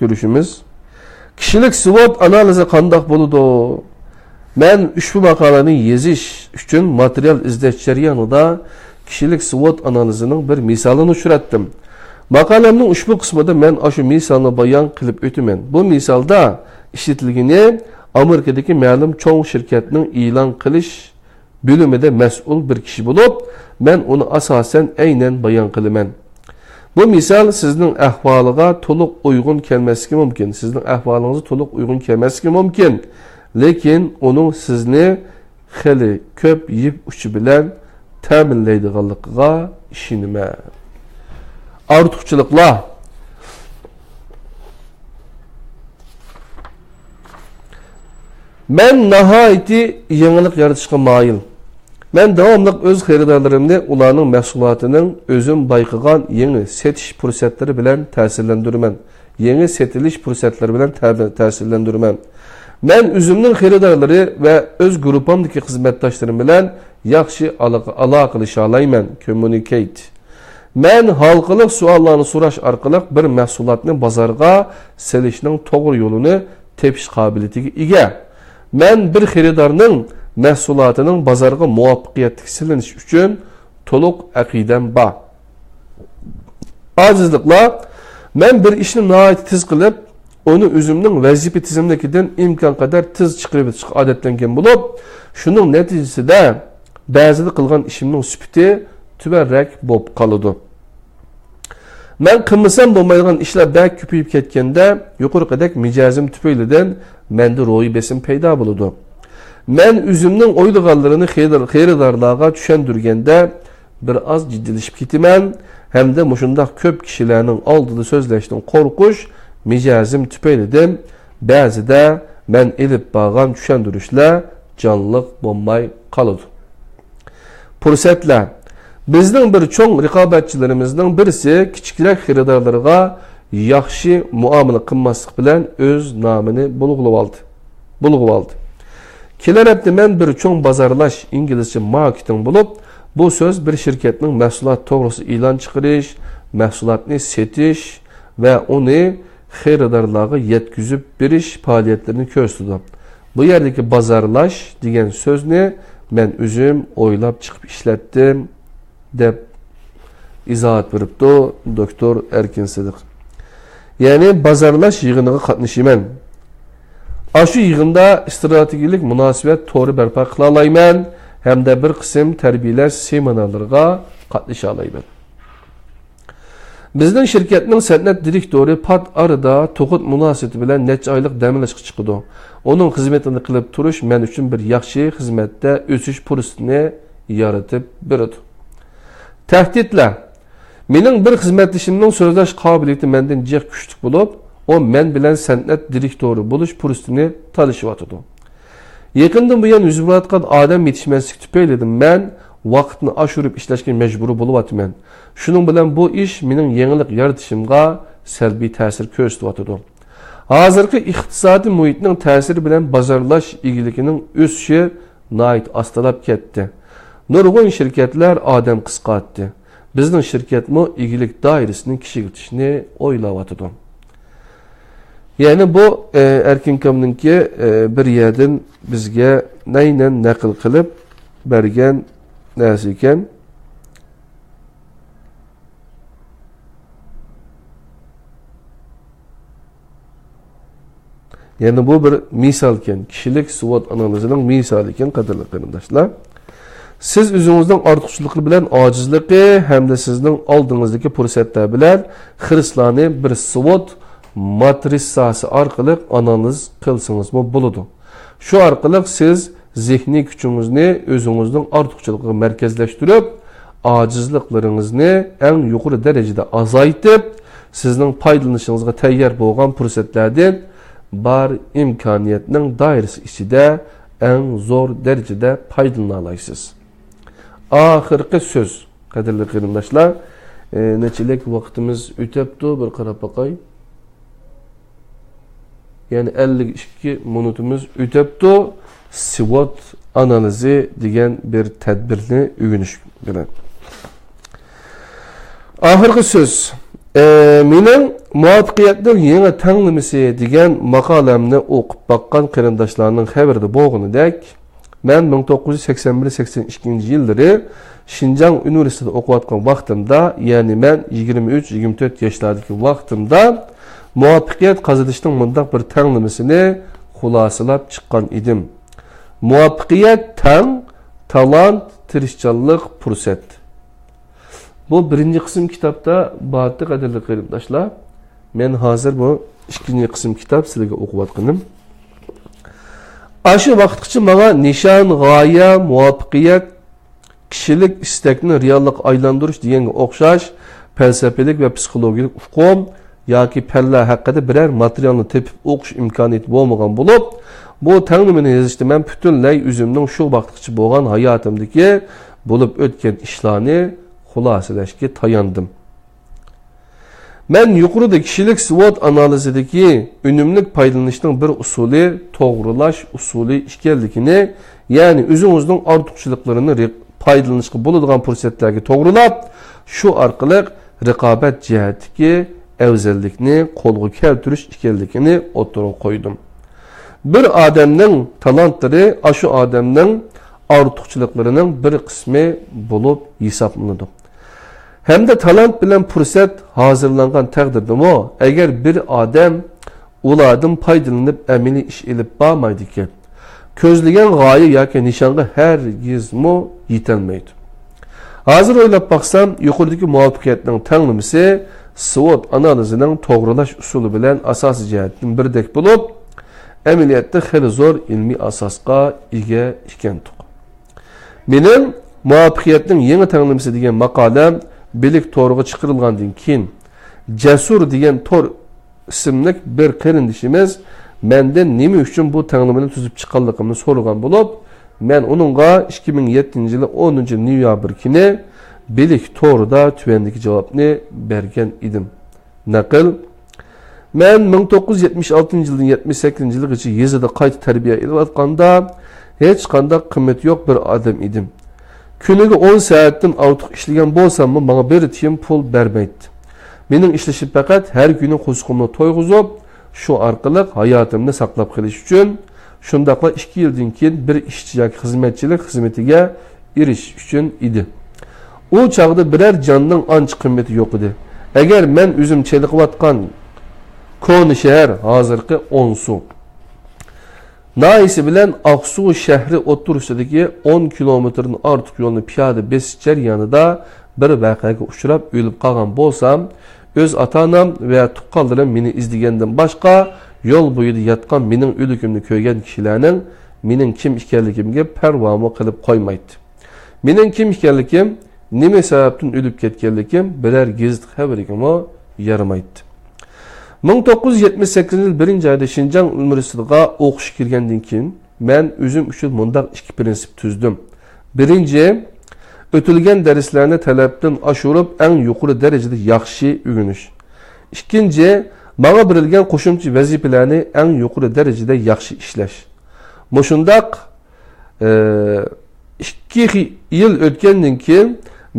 كۆرۈشىمىز. كىشىلىك سۋوت ئانالىزى قانداق بولىدۇ؟ مەن ئۇشبۇ ماقالىنى يېزىش ئۈچۈن ماتېرىيال ئىزدەش جەريانىدا كىشىلىك سۋوت ئانالىزىنىڭ بىر مىسالىنى ئۇچراتتىم. ماقالەمنىڭ ئۇشبۇ قىسمىدا مەن ئاشۇ مىسالنى بايان قىلىپ ئۆتىمەن. بۇ مىسالدا ئىشلىتىلگىنى ئامېرىكىدىكى مەلۇم چوڭ شىركەتنىڭ ئېلان قىلىش بۆلۈمىدە مەسئۇل بىر كىشى بولۇپ، مەن ئۇنى ئاساسەن ئەينەن بايان قىلىمەن. بۇ مىسال سىزنىڭ ئەھۋالىغا تولۇق ئۇيغۇن كەلمەسلىكى مۇمكىن، سىزنىڭ ئەھۋالىڭىزغا تولۇق ئۇيغۇن كەلمەسلىكى مۇمكىن، لېكىن ئۇنىڭ سىزنى خېلى كۆپ يىپ ئۇچى بىلەن تەمىنلەيدىغانلىقىغا ئىشىنىمەن. ئارتۇقچىلىقلار. مەن ناھايىتى يېڭىلىق يارىتىشقا مايىل. مەن داۋاملىق ئۆز خېرىدارلىرىمنى ئۇلارنىڭ مەھسۇلاتىنىڭ ئۆزۈم بايقىغان يېڭى سېتىش پۇرسەتلىرى بىلەن تەسىرلەندۈرىمەن. يېڭى سېتىلىش پۇرسەتلىرى بىلەن تە-، تەسىرلەندۈرىمەن. مەن ئۆزۈمنىڭ خېرىدارلىرى ۋە ئۆز گۇرۇپپامدىكى خىزمەتداشلىرىم بىلەن ياخشى ئالاقە-، ئالاقىلىشالايمەن، كوممۇنىكېيت. مەن ھالقىلىق سوئاللارنى سوراش ئارقىلىق بىر مەھسۇلاتنى بازارغا سېلىشنىڭ توغرا يولىنى تېپىش قابىلىيىتىگە ئىگە. مەن بىر خېرىدارنىڭ مەھسۇلاتىنىڭ بازارغا مۇۋەپپەقىيەتلىك سېلىنىشى ئۈچۈن تولۇق ئەقىدەم بار. ئاجىزلىقلار، مەن بىر ئىشنى ناھايىتى تېز قىلىپ، ئۇنى ئۆزۈمنىڭ ۋەزىپە تىزىملىكىدىن ئىمكانقەدەر تېز چىقىرىۋېتىشقا ئادەتلەنگەن بولۇپ، شۇنىڭ نەتىجىسىدە بەزىدە قىلغان ئىشىمنىڭ سۈپىتى تۆۋەنرەك بولۇپ قالىدۇ. مەن قىلمىسام بولمايدىغان ئىشلار بەك كۆپىيىپ كەتكەندە، يۇقىرىقىدەك مىجەزىم تۈپەيلىدىن مەندە روھىي بېسىم پەيدا بولىدۇ. مەن ئۆزۈمنىڭ ئويلىغانلىرىنى خېرىدار-، خېرىدارلارغا چۈشەندۈرگەندە بىر ئاز جىددىيلىشىپ كېتىمەن ھەمدە مۇشۇنداق كۆپ كىشىلەرنىڭ ئالدىدا سۆزلەشتىن قورقۇش مىجەزىم تۈپەيلىدىن بەزىدە مەن ئېلىپ بارغان چۈشەندۈرۈشلەر جانلىق بولماي قالىدۇ. پۇرسەتلەر. بىزنىڭ بىر چوڭ رىقابەتچىلىرىمىزنىڭ بىرسى كىچىكرەك خېرىدارلىرىغا ياخشى مۇئامىلە قىلماسلىق بىلەن ئۆز نامىنى بۇلغىۋالدى. بۇلغىۋالدى. كېلەر ھەپتە مەن بىر چوڭ بازارلاش، ئىنگلىزچە ماركېتىنگ بولۇپ، بۇ سۆز بىر شىركەتنىڭ مەھسۇلات توغرىسىدا ئېلان چىقىرىش، مەھسۇلاتنى سېتىش ۋە ئۇنى خېرىدارلارغا يەتكۈزۈپ بېرىش پائالىيەتلىرىنى كۆرسىتىدۇ. بۇ يەردىكى بازارلاش دېگەن سۆزنى مەن ئۆزۈم ئويلاپ چىقىپ ئىشلەتتىم، دەپ ئىزاھات بېرىپتۇ دوكتور ئەركىن سىدىق. يەنى بازارلاش يىغىنىغا قاتنىشىمەن. ئاشۇ يىغىندا ئىستراتېگىيەلىك مۇناسىۋەت تورى بەرپا قىلالايمەن ھەمدە بىر قىسىم تەربىيەلەش سېمىنارلىرىغا قاتنىشالايمەن. بىزنىڭ شىركەتنىڭ سەنئەت دىرېكتورى پات ئارىدا تۇغۇت مۇناسىۋىتى بىلەن نەچچە ئايلىق دەم ئېلىشقا چىقىدۇ. ئۇنىڭ خىزمىتىنى قىلىپ تۇرۇش مەن ئۈچۈن بىر ياخشى خىزمەتتە ئۆسۈش پۇرسىتىنى يارىتىپ بېرىدۇ. تەھدىتلەر. مېنىڭ بىر خىزمەتدىشىمنىڭ سۆزلەش قابىلىيىتى مەندىن جىق كۈچلۈك بولۇپ، ئۇ مەن بىلەن سەنئەت دىرېكتورى بولۇش پۇرسىتىنى تالىشىۋاتىدۇ. يېقىندىن بۇيان يۈز بېرىۋاتقان ئادەم يېتىشمەسلىكى تۈپەيلىدىن مەن ۋاقىتنى ئاشۇرۇپ ئىشلەشكە مەجبۇر بولۇۋاتىمەن. شۇنىڭ بىلەن بۇ ئىش مېنىڭ يېڭىلىق يارىتىشىمغا سەلبىي تەسىر كۆرسىتىۋاتىدۇ. ھازىرقى ئىقتىسادىي مۇھىتنىڭ تەسىرى بىلەن بازارلاش ئىگىلىكىنىڭ ئۆسۈشى ناھايىتى ئاستىلاپ كەتتى. نۇرغۇن شىركەتلەر ئادەم قىسقارتتى. بىزنىڭ شىركەتمۇ ئىگىلىك دائىرىسىنى كىچىكلىتىشنى ئويلاۋاتىدۇ. يەنى بۇ، ئە، ئەركىن كامنىڭكى، ئە، بىر يەردىن بىزگە ئەينەن نەقىل قىلىپ بەرگەن نەرسە ئىكەن. يەنە بۇ بىر مىسالكەن، كىشىلىك سۋوت ئانالىزىنىڭ مىسالىكەن، قەدىرلىك قېرىنداشلار. سىز ئۆزىڭىزنىڭ ئارتۇقچىلىقى بىلەن ئاجىزلىقى ھەمدە سىزنىڭ ئالدىڭىزدىكى پۇرسەتلەر بىلەن خىرىسلارنى بىر سۋوت ماترىتساسى ئارقىلىق ئانالىز قىلسىڭىزمۇ بولىدۇ. شۇ ئارقىلىق سىز زېھنىي كۈچىڭىزنى ئۆزىڭىزنىڭ ئارتۇقچىلىقىغا مەركەزلەشتۈرۈپ، ئاجىزلىقلىرىڭىزنى ئەڭ يۇقىرى دەرىجىدە ئازايتىپ، سىزنىڭ پايدىلىنىشىڭىزغا تەييار بولغان پۇرسەتلەردىن بار ئىمكانىيەتنىڭ دائىرىسى ئىچىدە ئەڭ زور دەرىجىدە پايدىلىنالايسىز. ئاخىرقى سۆز، قەدىرلىك قېرىنداشلار، ئى، نەچچىلىك ۋاقتىمىز ئۆتەپتۇ، بىر قاراپ باقاي. يەنى ئەللىك ئىككى مىنۇتىمىز ئۆتەپتۇ. سۋوت ئانالىزى دېگەن بىر تەدبىرنى ئۆگىنىش بىلەن. ئاخىرقى سۆز. ئە، مېنىڭ مۇۋەپپەقىيەتنىڭ يېڭى تەڭلىمىسى دېگەن ماقالەمنى ئوقۇپ باققان قېرىنداشلارنىڭ خەۋىرىدە بولغىنىدەك، مەن مىڭ توققۇز يۈز سەكسەن بىر سەكسەن ئىككىنچى يىللىرى شىنجاڭ ئۇنىۋېرسىتېتىدا ئوقۇۋاتقان ۋاقتىمدا، يەنى مەن يىگىرمە ئۈچ، يىگىرمە تۆت ياشلاردىكى ۋاقتىمدا مۇۋەپپەقىيەت قازىنىشنىڭ مۇنداق بىر تەڭلىمىسىنى خۇلاسىلاپ چىققان ئىدىم. مۇۋەپپەقىيەت تەڭ تالانت، تىرىشچانلىق، پۇرسەت. بۇ بىرىنچى قىسىم كىتابتا بارتى، قەدىرلىك قېرىنداشلار. مەن ھازىر بۇ ئىككىنچى قىسىم كىتاب سىلەرگە ئوقۇۋاتقىنىم. ئاشۇ ۋاقىتقىچە ماڭا نىشان، غايە، مۇۋەپپەقىيەت، كىشىلىك ئىستەكنى رېئاللىققا ئايلاندۇرۇش دېگەنگە ئوخشاش پەلسەپىلىك ۋە پسىخولوگىيەلىك ئۇقۇم ياكى پەنلەر ھەققىدە بىرەر ماتېرىيالنى تېپىپ ئوقۇش ئىمكانىيىتى بولمىغان بولۇپ، بۇ تەڭلىمىنى يېزىشتا مەن پۈتۈنلەي ئۆزۈمنىڭ شۇ ۋاقىتقىچە بولغان ھاياتىمدىكى بولۇپ ئۆتكەن ئىشلارنى خۇلاسىلەشكە تاياندىم. مەن يۇقىرىدا كىشىلىك سۋوت ئانالىزىدىكى ئۈنۈملۈك پايدىلىنىشنىڭ بىر ئۇسۇلى توغرىلاش ئۇسۇلى ئىكەنلىكىنى، يەنى ئۆزىڭىزنىڭ ئارتۇقچىلىقلىرىنى رى-، پايدىلىنىشقا بولىدىغان پۇرسەتلەرگە توغرىلاپ، شۇ ئارقىلىق رىقابەت جەھەتتىكى ئەۋزەللىكنى قولغا كەلتۈرۈش ئىكەنلىكىنى ئوتتۇرىغا قويدۇم. بىر ئادەمنىڭ تالانتلىرى ئاشۇ ئادەمنىڭ ئارتۇقچىلىقلىرىنىڭ بىر قىسمى بولۇپ ھېسابلىنىدۇ. ھەمدە تالانت بىلەن پۇرسەت ھازىرلانغان تەقدىردىمۇ، ئەگەر بىر ئادەم ئۇلاردىن پايدىلىنىپ ئەمەلىي ئىش ئېلىپ بارمايدىكەن، كۆزلىگەن غايە ياكى نىشانغا ھەرگىزمۇ يېتەلمەيدۇ. ھازىر ئويلاپ باقسام، يۇقىرىدىكى مۇۋەپپەقىيەتنىڭ تەڭلىمىسى سۋوت ئانالىزىنىڭ توغرىلاش ئۇسۇلى بىلەن ئاساسىي جەھەتتىن بىردەك بولۇپ، ئەمەلىيەتتە خېلى زور ئىلمىي ئاساسقا ئىگە ئىكەنتۇق. مېنىڭ مۇۋەپپەقىيەتنىڭ يېڭى تەڭلىمىسى دېگەن ماقالەم بىلىك تورىغا چىقىرىلغاندىن كېيىن، جەسۇر دېگەن تور ئىسىملىك بىر قېرىندىشىمىز مەندىن نېمە ئۈچۈن بۇ تەڭلىمىنى تۈزۈپ چىققانلىقىمنى سورىغان بولۇپ، مەن ئۇنىڭغا ئىككى مىڭ يەتتىنچى يىلى ئونىنچى نويابىر كۈنى بىلىك تورىدا تۆۋەندىكى جاۋابنى بەرگەن ئىدىم. نەقىل. مەن مىڭ توققۇز يۈز يەتمىش ئالتىنچى يىلدىن يەتمىش سەككىزىنچى يىلغىچە يېزىدا قايتا تەربىيە ئېلىۋاتقاندا، ھېچقانداق قىممىتى يوق بىر ئادەم ئىدىم. كۈنىگە ئون سائەتتىن ئارتۇق ئىشلىگەن بولساممۇ، ماڭا بىر تىيىن پۇل بەرمەيتتى. مېنىڭ ئىشلىشىم پەقەت ھەر كۈنى قورسىقىمنى تويغۇزۇپ، شۇ ئارقىلىق ھاياتىمنى ساقلاپ قېلىش ئۈچۈن، شۇنداقلا ئىككى يىلدىن كېيىن بىر ئىشچى ياكى خىزمەتچىلىك خىزمىتىگە ئېرىشىش ئۈچۈن ئىدى. ئۇ چاغدا بىرەر جاننىڭ ئانچە قىممىتى يوق ئىدى. ئەگەر مەن ئۆزۈم چېلىقىۋاتقان كونا شەھەر، ھازىرقى ئونسۇ، ناھىيەسى بىلەن ئاقسۇ شەھىرى ئوتتۇرىسىدىكى ئون كىلومېتىردىن ئارتۇق يولنى پىيادە بېسىش جەريانىدا بىر ۋەقەگە ئۇچراپ ئۆلۈپ قالغان بولسام، ئۆز ئاتا-ئانام ۋە تۇغقانلىرىم مېنى ئىزدىگەندىن باشقا، يول بويىدا ياتقان مېنىڭ ئۆلۈكۈمنى كۆرگەن كىشىلەرنىڭ مېنىڭ كىم ئىكەنلىكىمگە پەرۋامۇ قىلىپ قويمايتتى. مېنىڭ كىم ئىكەنلىكىم، نېمە سەۋەبتىن ئۆلۈپ كەتكەنلىكىم بىرەر گېزىت خەۋىرىگىمۇ يارىمايتتى. مىڭ توققۇز يۈز يەتمىش سەككىزىنچى يىل بىرىنچى ئايدا شىنجاڭ ئۇنىۋېرسىتېتىغا ئوقۇشقا كىرگەندىن كېيىن، مەن ئۆزۈم ئۈچۈن مۇنداق ئىككى پىرىنسىپ تۈزدۈم. بىرىنچى، ئۆتۈلگەن دەرسلەرنى تەلەپتىن ئاشۇرۇپ، ئەڭ يۇقىرى دەرىجىدە ياخشى ئۆگىنىش. ئىككىنچى، ماڭا بېرىلگەن قوشۇمچە ۋەزىپىلەرنى ئەڭ يۇقىرى دەرىجىدە ياخشى ئىشلەش. مۇشۇنداق، ئى، ئىككى خى-، يىل ئۆتكەندىن كېيىن،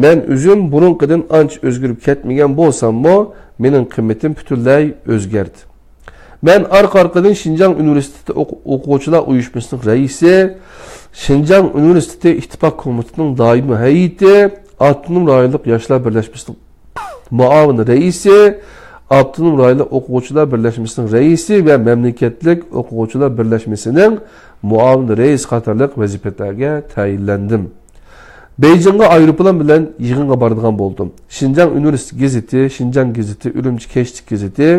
مەن ئۆزۈم بۇرۇنقىدىن ئانچە ئۆزگىرىپ كەتمىگەن بولساممۇ، مېنىڭ قىممىتىم پۈتۈنلەي ئۆزگەردى. مەن ئارقا-ئارقىدىن شىنجاڭ ئۇنىۋېرسىتېتى ئوقۇ-، ئوقۇغۇچىلار ئۇيۇشمىسىنىڭ رەئىسى، شىنجاڭ ئۇنىۋېرسىتېتى ئىتتىپاق كومىتېتىنىڭ دائىمىي ھەيئىتى، ئاپتونوم رايونلۇق ياشلار بىرلەشمىسىنىڭ مۇئاۋىن رەئىسى، ئاپتونوم رايونلۇق ئوقۇغۇچىلار بىرلەشمىسىنىڭ رەئىسى ۋە مەملىكەتلىك ئوقۇغۇچىلار بىرلەشمىسىنىڭ مۇئاۋىن رەئىسى قاتارلىق ۋەزىپىلەرگە تەيىنلەندىم. بېيجىڭغا ئايروپىلان بىلەن يىغىنغا بارىدىغان بولدۇم. شىنجاڭ ئۇنىۋېرسىتېت گېزىتى، شىنجاڭ گېزىتى، ئۈرۈمچى كەچلىك گېزىتى،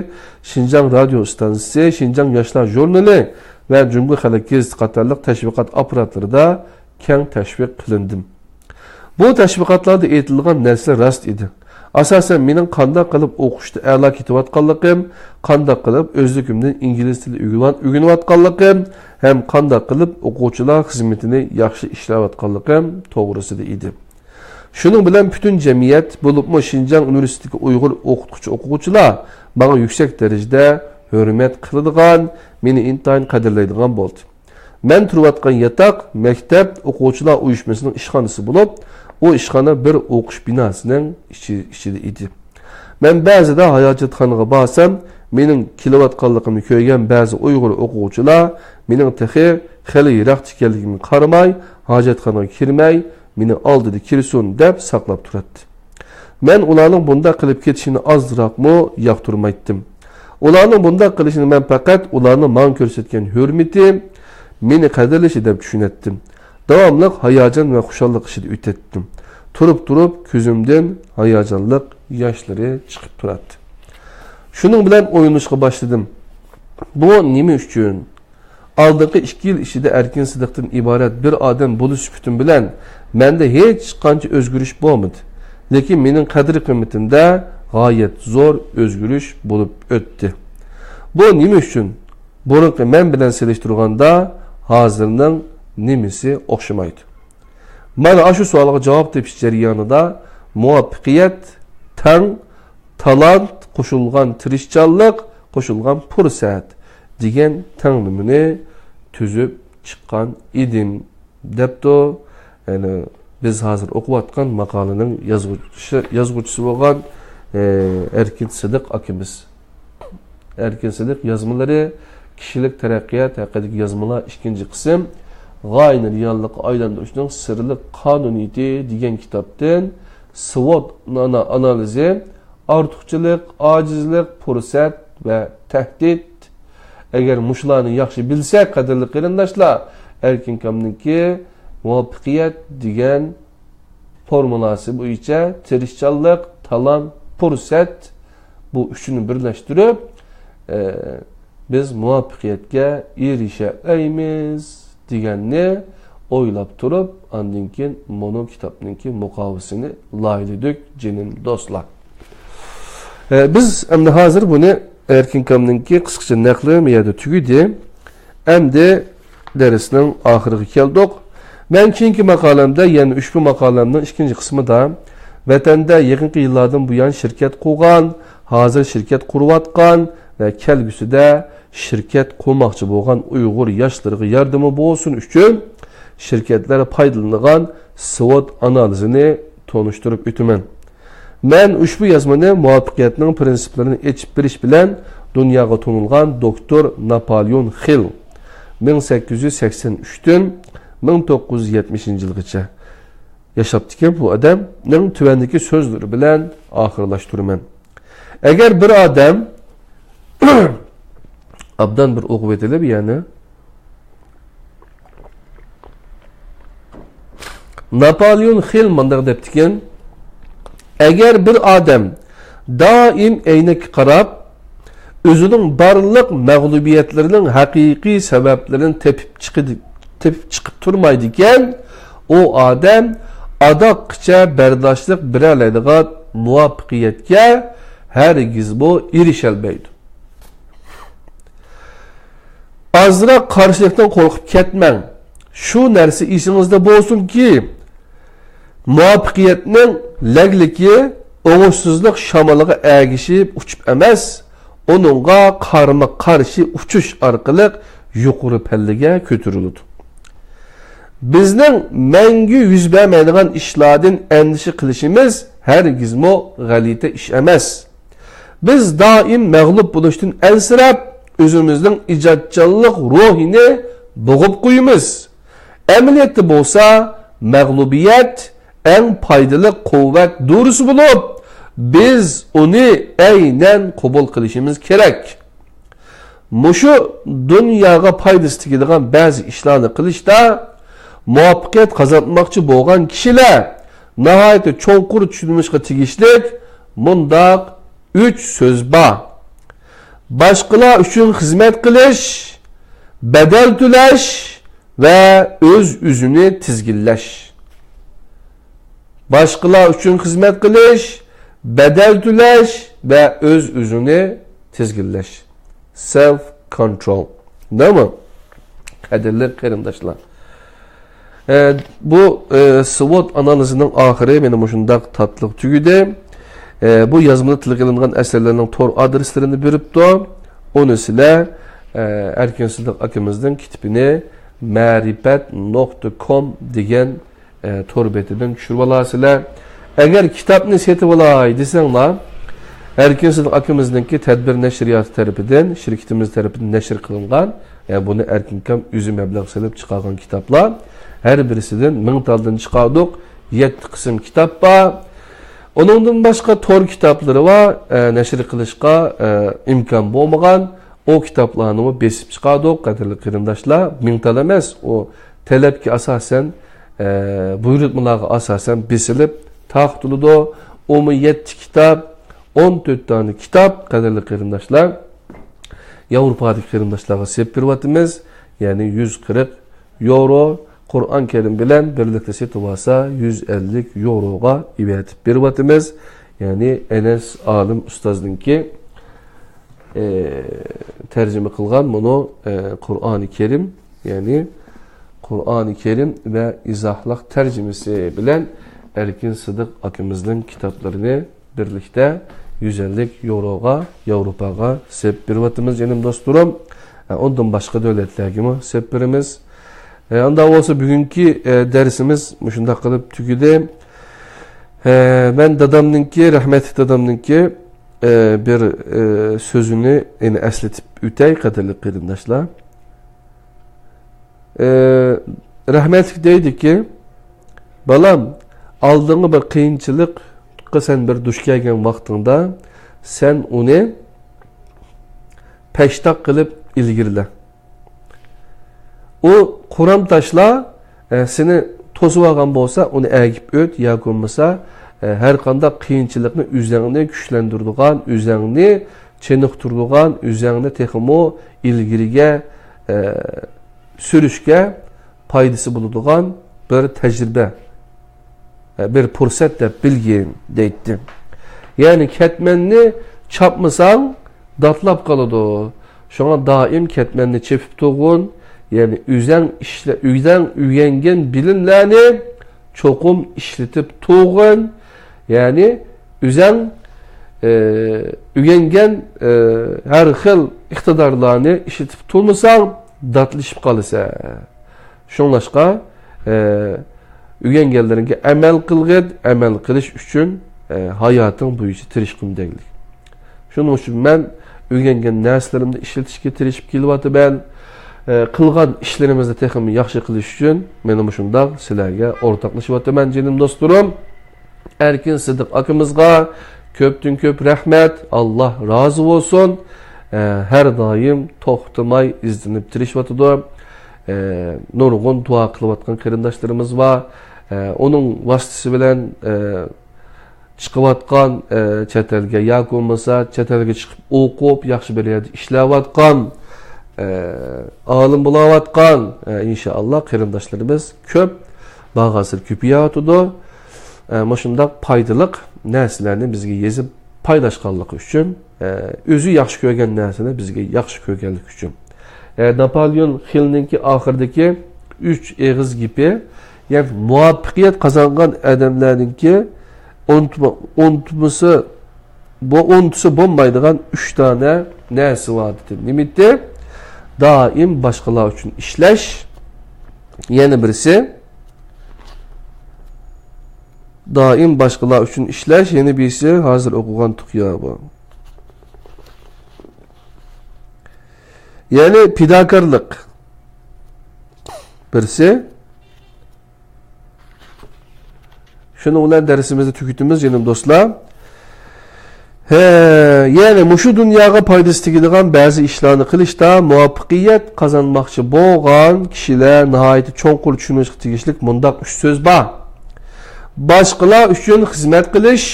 شىنجاڭ رادىيو ئىستانسىسى، شىنجاڭ ياشلار ژۇرنىلى ۋە جۇڭگو خەلق گېزىتى قاتارلىق تەشۋىقات ئاپپاراتلىرىدا كەڭ تەشۋىق قىلىندىم. بۇ تەشۋىقاتلاردا ئېيتىلغان نەرسىلەر راست ئىدى. ئاساسەن، مېنىڭ قانداق قىلىپ ئوقۇشتا ئەلا كېتىۋاتقانلىقىم، قانداق قىلىپ ئۆزلۈكۈمدىن ئىنگلىز تىلى ئۆگىنىۋات-، ئۆگىنىۋاتقانلىقىم ھەم قانداق قىلىپ ئوقۇغۇچىلار خىزمىتىنى ياخشى ئىشلەۋاتقانلىقىم توغرىسىدا ئىدى. شۇنىڭ بىلەن پۈتۈن جەمئىيەت، بولۇپمۇ شىنجاڭ ئۇنىۋېرسىتېتىدىكى ئۇيغۇر ئوقۇتقۇچى-ئوقۇغۇچىلار ماڭا يۈكسەك دەرىجىدە ھۆرمەت قىلىدىغان، مېنى ئىنتايىن قەدىرلەيدىغان بولدى. مەن تۇرۇۋاتقان ياتاق مەكتەپ ئوقۇغۇچىلار ئۇيۇشمىسىنىڭ ئىشخانىسى بولۇپ، ئۇ ئىشخانا بىر ئوقۇش بىناسىنىڭ ئىچى، ئىچىدە ئىدى. مەن بەزىدە ھاجەتخانىغا بارسام، مېنىڭ كېلىۋاتقانلىقىمنى كۆرگەن بەزى ئۇيغۇر ئوقۇغۇچىلار مېنىڭ تېخى خېلى يىراقتا ئىكەنلىكىمگە قارىماي، ھاجەتخانىغا كىرمەي، مېنى ئالدىدا كىرسۇن دەپ ساقلاپ تۇراتتى. مەن ئۇلارنىڭ بۇنداق قىلىپ كېتىشىنى ئازراقمۇ ياقتۇرمايتتىم. ئۇلارنىڭ بۇنداق قىلىشىنى مەن پەقەت ئۇلارنىڭ ماڭا كۆرسەتكەن ھۆرمىتى، مېنى قەدىرلىشى دەپ چۈشىنەتتىم. داۋاملىق ھاياجان ۋە خۇشاللىق ئىچىدە ئۆتەتتىم. تۇرۇپ-تۇرۇپ كۆزۈمدىن ھاياجانلىق ياشلىرى چىقىپ تۇراتتى. شۇنىڭ بىلەن ئويلىنىشقا باشلىدىم. بۇ نېمە ئۈچۈن؟ ئالدىنقى ئىككى يىل ئىچىدە ئەركىن سىدىقتىن ئىبارەت بىر ئادەم بولۇش سۈپىتىم بىلەن مەندە ھېچقانچە ئۆزگىرىش بولمىدى. لېكىن مېنىڭ قەدىر-قىممىتىمدە غايەت زور ئۆزگىرىش بولۇپ ئۆتتى. بۇ نېمە ئۈچۈن؟ بۇرۇنقى مەن بىلەن سېلىشتۇرغاندا ھازىرنىڭ نېمىسى ئوخشىمايدۇ؟ مانا ئاشۇ سوئالغا جاۋاب تېپىش جەريانىدا مۇۋەپپەقىيەت تەڭ تالانت قوشۇلغان تىرىشچانلىق قوشۇلغان پۇرسەت دېگەن تەڭلىمىنى تۈزۈپ چىققان ئىدىم، دەپتۇ. يەنى بىز ھازىر ئوقۇۋاتقان ماقالىنىڭ يازغۇچىسى، يازغۇچىسى بولغان، ئە، ئەركىن سىدىق ئاكىمىز. ئەركىن سىدىق يازمىلىرى كىشىلىك تەرەققىيات ھەققىدىكى يازمىلار ئىككىنچى قىسىم، غايىنى رېئاللىققا ئايلاندۇرۇشنىڭ سىرلىق قانۇنىيىتى دېگەن كىتابتىن، سۋوت ئانا-، ئانالىزى، ئارتۇقچىلىق، ئاجىزلىق، پۇرسەت ۋە تەھدىت. ئەگەر مۇشۇلارنى ياخشى بىلسەك، قەدىرلىك قېرىنداشلار، ئەركىن ئاكامنىڭكى مۇۋەپپەقىيەت دېگەن فورمۇلاسى بويىچە تىرىشچانلىق، تالانت، پۇرسەت، بۇ ئۈچىنى بىرلەشتۈرۈپ، ئە، بىز مۇۋەپپەقىيەتكە ئېرىشەلەيمىز دېگەننى ئويلاپ تۇرۇپ، ئاندىن كېيىن مۇنۇ كىتابنىڭكى مۇقاۋىسىنى لايىھەلىدۇق، جېنىم دوستلار. ئە، بىز ئەمدى ھازىر بۇنى ئەركىن كامنىڭكى قىسقىچە نەقلى بۇ يەردە تۈگىدى. ئەمدى دەرسنىڭ ئاخىرىغا كەلدۇق. مەن كېيىنكى ماقالەمدە، يەنى ئۇشبۇ ماقالەمنىڭ ئىككىنچى قىسمىدا ۋەتەندە يېقىنقى يىللاردىن بۇيان شىركەت قۇرغان، ھازىر شىركەت قۇرۇۋاتقان ۋە كەلگۈسىدە شىركەت قۇرماقچى بولغان ئۇيغۇر ياشلىرىغا ياردىمى بولسۇن ئۈچۈن شىركەتلەر پايدىلىنىدىغان سۋوت ئانالىزىنى تونۇشتۇرۇپ ئۆتىمەن. مەن ئۇشبۇ يازمىنى مۇۋەپپەقىيەتنىڭ پىرىنسىپلىرىنى ئېچىپ بېرىش بىلەن دۇنياغا تونۇلغان دوكتور ناپالېئون خىل، مىڭ سەككىز يۈز سەكسەن ئۈچتىن مىڭ توققۇز يۈز يەتمىشىنچى يىلغىچە ياشاپتىكەن بۇ ئادەمنىڭ تۆۋەندىكى سۆزلىرى بىلەن ئاخىرلاشتۇرىمەن. ئەگەر بىر ئادەم، ئابدان بىر ئوقۇۋېتىلى بۇ يەرنى. ناپالېئون خىل مۇنداق دەپتىكەن، ئەگەر بىر ئادەم دائىم ئەينەككە قاراپ، ئۆزىنىڭ بارلىق مەغلۇبىيەتلىرىنىڭ ھەقىقىي سەۋەبلىرىنى تېپىپ چىقىدۇ، تېپىپ چىقىپ تۇرمايدىكەن، ئۇ ئادەم ئاداققىچە بەرداشلىق بېرەلەيدىغان مۇۋەپپەقىيەتكە ھەرگىزمۇ ئېرىشەلمەيدۇ. ئازراق قارشىلىقتىن قورقۇپ كەتمەڭ. شۇ نەرسە ئېسىڭىزدە بولسۇنكى، مۇۋەپپەقىيەتنىڭ لەگلىكى ئوڭۇشسىزلىق شامىلىغا ئەگىشىپ ئۇچۇپ ئەمەس، ئۇنىڭغا قارىمۇ قارشى ئۇچۇش ئارقىلىق يۇقىرى پەللىگە كۆتۈرۈلىدۇ. بىزنىڭ مەڭگۈ يۈز بەرمەيدىغان ئىشلاردىن ئەندىشە قىلىشىمىز ھەرگىزمۇ غەلىتە ئىش ئەمەس. بىز دائىم مەغلۇپ بولۇشتىن ئەنسىرەپ، ئۆزىمىزنىڭ ئىجادچانلىق روھىنى بوغۇپ قويىمىز. ئەمەلىيەتتە بولسا، مەغلۇبىيەت ئەڭ پايدىلىق قۇۋۋەت دورىسى بولۇپ، بىز ئۇنى ئەينەن قوبۇل قىلىشىمىز كېرەك. مۇشۇ دۇنياغا پايدىسى تېگىدىغان بەزى ئىشلارنى قىلىشتا مۇۋەپپەقىيەت قازانماقچى بولغان كىشىلەر ناھايىتى چوڭقۇر چۈشىنىشقا تېگىشلىك مۇنداق ئۈچ سۆز بار. باشقىلار ئۈچۈن خىزمەت قىلىش، بەدەل تۆلەش ۋە ئۆز-ئۆزىنى تىزگىنلەش. باشقىلار ئۈچۈن خىزمەت قىلىش، بەدەل تۆلەش ۋە ئۆز-ئۆزىنى تىزگىنلەش. Self control. دەيمۇ؟ قەدىرلىك قېرىنداشلار. ئە، بۇ، ئە، سۋوت ئانالىزىنىڭ ئاخىرى مېنى مۇشۇنداق تاتلىق تۈگىدى. ئە، بۇ يازمىدا تىلغا ئېلىنغان ئەسەرلەرنىڭ تور ئادرېسلىرىنى بېرىپتۇ. ئۇنى سىلەر، ئە، ئەركىن سىدىق ئاكىمىزنىڭ كىتىپىنى مەرىپەت نۇقتا كوم دېگەن ئە، تور بېتىدىن چۈشۈرۈۋالارسىلەر. ئەگەر كىتابنى سېتىۋالاي دېسەڭلار، ئەركىن سىدىق ئاكىمىزنىڭكى تەدبىر نەشرىياتى تەرىپىدىن، شىركىتىمىز تەرىپىدىن نەشر قىلىنغان، ئە، بۇنى ئەركىن ئاكام ئۆزى مەبلەغ سېلىپ چىقارغان كىتابلار، ھەر بىرسىدىن مىڭ تالدىن چىقاردۇق، يەتتە قىسىم كىتاب بار. ئۇنىڭدىن باشقا تور كىتابلىرى بار، ئە، نەشر قىلىشقا، ئە، ئىمكان بولمىغان. ئۇ كىتابلارنىمۇ بېسىپ چىقاردۇق، قەدىرلىك قېرىنداشلار. مىڭ تال ئەمەس، ئۇ تەلەپكە ئاساسەن، ئە، بۇيرۇتمىلارغا ئاساسەن بېسىلىپ تارقىتىلىدۇ. ئۇمۇ يەتتە كىتاب، ئون تۆت دانە كىتاب، قەدىرلىك قېرىنداشلار. ياۋروپادىكى قېرىنداشلارغا سېلىپ بېرىۋاتىمىز. يەنى يۈز قىرىق يورو، قۇرئان كەرىم بىلەن بىرلىكتە سېتىۋالسا، يۈز ئەللىك يوروغا ئېۋەتىپ بېرىۋاتىمىز. يەنى ئەنەس ئالىم ئۇستازنىڭكى، ئى، تەرجىمە قىلغان مۇنۇ، ئى، قۇرئانى كەرىم، يەنى قۇرئانى كەرىم ۋە ئىزاھلىق تەرجىمىسى بىلەن ئەركىن سىدىق ئاكىمىزنىڭ كىتابلىرىنى بىرلىكتە يۈز ئەللىك يوروغا ياۋروپاغا سېلىپ بېرىۋاتىمىز، جېنىم دوستلىرىم. ئە، ئۇندىن باشقا دۆلەتلەرگىمۇ سېلىپ بېرىمىز. ئە، ئاندا بولسا بۈگۈنكى، ئە، دەرسىمىز مۇشۇنداق قىلىپ تۈگىدى. ئە، مەن دادامنىڭكى، رەھمەتلىك دادامنىڭكى، ئە، بىر، ئە، سۆزىنى يەنە ئەسلىتىپ ئۆتەي، قەدىرلىك قېرىنداشلار. ئى، رەھمەتلىك دەيدىكى، بالام، ئالدىڭغا بىر قىيىنچىلىققا سەن بىر دۇچ كەلگەن ۋاقتىڭدا، سەن ئۇنى پەشتاق قىلىپ ئىلگىرىلە. ئۇ قۇرام تاشلار، ئە، سېنى توسۇۋالغان بولسا، ئۇنى ئەگىپ ئۆت، ياكى بولمىسا، ئە، ھەر قانداق قىيىنچىلىقنى ئۆزەڭنى كۈچلەندۈرىدىغان، ئۆزەڭنى چېنىقتۇرىدىغان، ئۆزەڭنى تېخىمۇ ئىلگىرىگە، ئە، سۈرۈشكە پايدىسى بولىدىغان بىر تەجرىبە، ئە، بىر پۇرسەت دەپ بىلگىن، دەيتتى. يەنى كەتمەننى چاپمىساڭ، داتلاپ قالىدۇ. شۇڭا دائىم كەتمەننى چېپىپ تۇرغىن، يەنى ئۆزەڭ ئىشلە-، ئۆزەڭ ئۆگەنگەن بىلىملەرنى چوقۇم ئىشلىتىپ تۇرغىن. يەنى ئۆزەڭ، ئە، ئۆگەنگەن، ئە، ھەر خىل ئىقتىدارلارنى ئىشلىتىپ تۇرمىساڭ، داتلىشىپ قالىسەن. شۇڭلاشقا، ئە، ئۆگەنگەنلىرىڭگە ئەمەل قىلغىن، ئەمەل قىلىش ئۈچۈن، ئە، ھاياتىڭ بويىچە تىرىشقىن دەيلى. شۇنىڭ ئۈچۈن مەن ئۆگەنگەن نەرسىلىرىمنى ئىشلىتىشكە تىرىشىپ كېلىۋاتىمەن. ئە، قىلغان ئىشلىرىمىزنى تېخىمۇ ياخشى قىلىش ئۈچۈن مەن مۇشۇنداق سىلەرگە ئورتاقلىشىۋاتىمەن، جېنىم دوستلىرىم. ئەركىن سىدىق ئاكىمىزغا كۆپتىن كۆپ رەھمەت، ئاللا رازى بولسۇن. ئە، ھەر دائىم توختىماي ئىزدىنىپ تىرىشىۋاتىدۇ. ئە، نۇرغۇن دۇئا قىلىۋاتقان قېرىنداشلىرىمىز بار. ئە، ئۇنىڭ ۋاسىتىسى بىلەن، ئە، چىقىۋاتقان، ئە، چەت ئەلگە ياكى بولمىسا چەت ئەلگە چىقىپ ئوقۇپ، ياخشى بىر يەردە ئىشلەۋاتقان، ئە، ئالىم بولاۋاتقان، ئە، ئىنشائاللا قېرىنداشلىرىمىز كۆپ، بارغانسېرى كۆپىيەۋاتىدۇ. ئە، مۇشۇنداق پايدىلىق نەرسىلەرنى بىزگە يېزىپ پايلاشقانلىقى ئۈچۈن، ئە، ئۆزى ياخشى كۆرگەن نەرسىنى بىزگە ياخشى كۆرگەنلىكى ئۈچۈن. ئە، ناپولېئون خىلنىڭكى ئاخىرىدىكى ئۈچ ئېغىز گېپى، يەنى مۇۋەپپەقىيەت قازانغان ئادەملەرنىڭكى ئۇنتۇما-، ئۇنتۇمىسى، بۇ ئۇنتۇسا بولمايدىغان ئۈچ دانە نەرسە بار دېدى. نېمىتى؟ دائىم باشقىلار ئۈچۈن ئىشلەش. يەنە بىرسى، دائىم باشقىلار ئۈچۈن ئىشلەش. يەنە بىرسى، ھازىر ئوقۇغان تۇقيا بۇ. يەنى پىداكارلىق. بىرسى، شۇنىڭ بىلەن دەرسىمىزنى تۈگىتىمىز، جېنىم دوستلار. ھە، يەنى مۇشۇ دۇنياغا پايدىسى تېگىدىغان بەزى ئىشلارنى قىلىشتا مۇۋەپپەقىيەت قازانماقچى بولغان كىشىلەر ناھايىتى چوڭقۇر چۈشىنىشكە تېگىشلىك مۇنداق ئۈچ سۆز بار. باشقىلار ئۈچۈن خىزمەت قىلىش،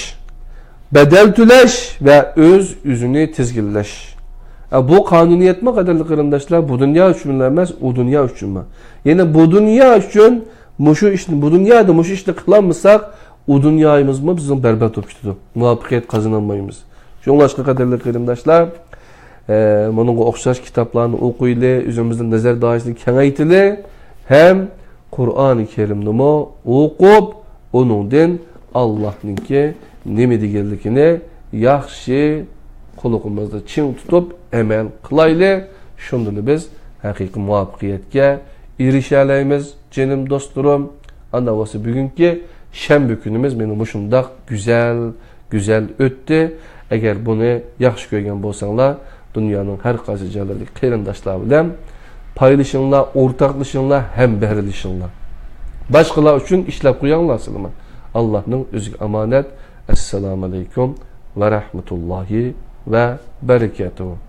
بەدەل تۆلەش ۋە ئۆز-ئۆزىنى تىزگىنلەش. ئە، بۇ قانۇنىيەتمۇ، قەدىرلىك قېرىنداشلار؟ بۇ دۇنيا ئۈچۈنلا ئەمەس، ئۇ دۇنيا ئۈچۈنمۇ؟ يەنى بۇ دۇنيا ئۈچۈن مۇشۇ ئىشنى، بۇ دۇنيادا مۇشۇ ئىشنى قىلالمىساق، ئۇ دۇنيايىمىزمۇ بىزنىڭ بەربات بولۇپ كېتىدۇ. مۇۋەپپەقىيەت قازىنالمايمىز. شۇڭلاشقا، قەدىرلىك قېرىنداشلار، ئە، بۇنىڭغا ئوخشاش كىتابلارنى ئوقۇيلى، ئۆزىمىزنىڭ نەزەر دائىرىسىنى كېڭەيتىلى ھەم قۇرئانى كەرىمنىمۇ ئوقۇپ، ئۇنىڭدىن ئاللاھنىڭكى نېمە دېگەنلىكىنى ياخشى قۇلىقىمىزدا چىڭ تۇتۇپ ئەمەل قىلايلى. شۇندىلا بىز ھەقىقىي مۇۋەپپەقىيەتكە ئېرىشەلەيمىز، جېنىم دوستلىرىم. ئانداق بولسا بۈگۈنكى شەنبە كۈنىمىز مانا مۇشۇنداق گۈزەل، گۈزەل ئۆتتى. ئەگەر بۇنى ياخشى كۆرگەن بولساڭلار، دۇنيانىڭ ھەر قايسى جايلىرىدىكى قېرىنداشلار بىلەن پايلىشىڭلار، ئورتاقلىشىڭلار ھەم بەھرىلىشىڭلار. باشقىلار ئۈچۈن ئىشلەپ قويۇڭلار سىلىمۇ. ئاللاھنىڭ ئۆزىگە ئامانەت. ئەسسالامۇ ئەلەيكۇم ۋە رەھمەتۇللاھى ۋە بەرىكاتۇھۇ.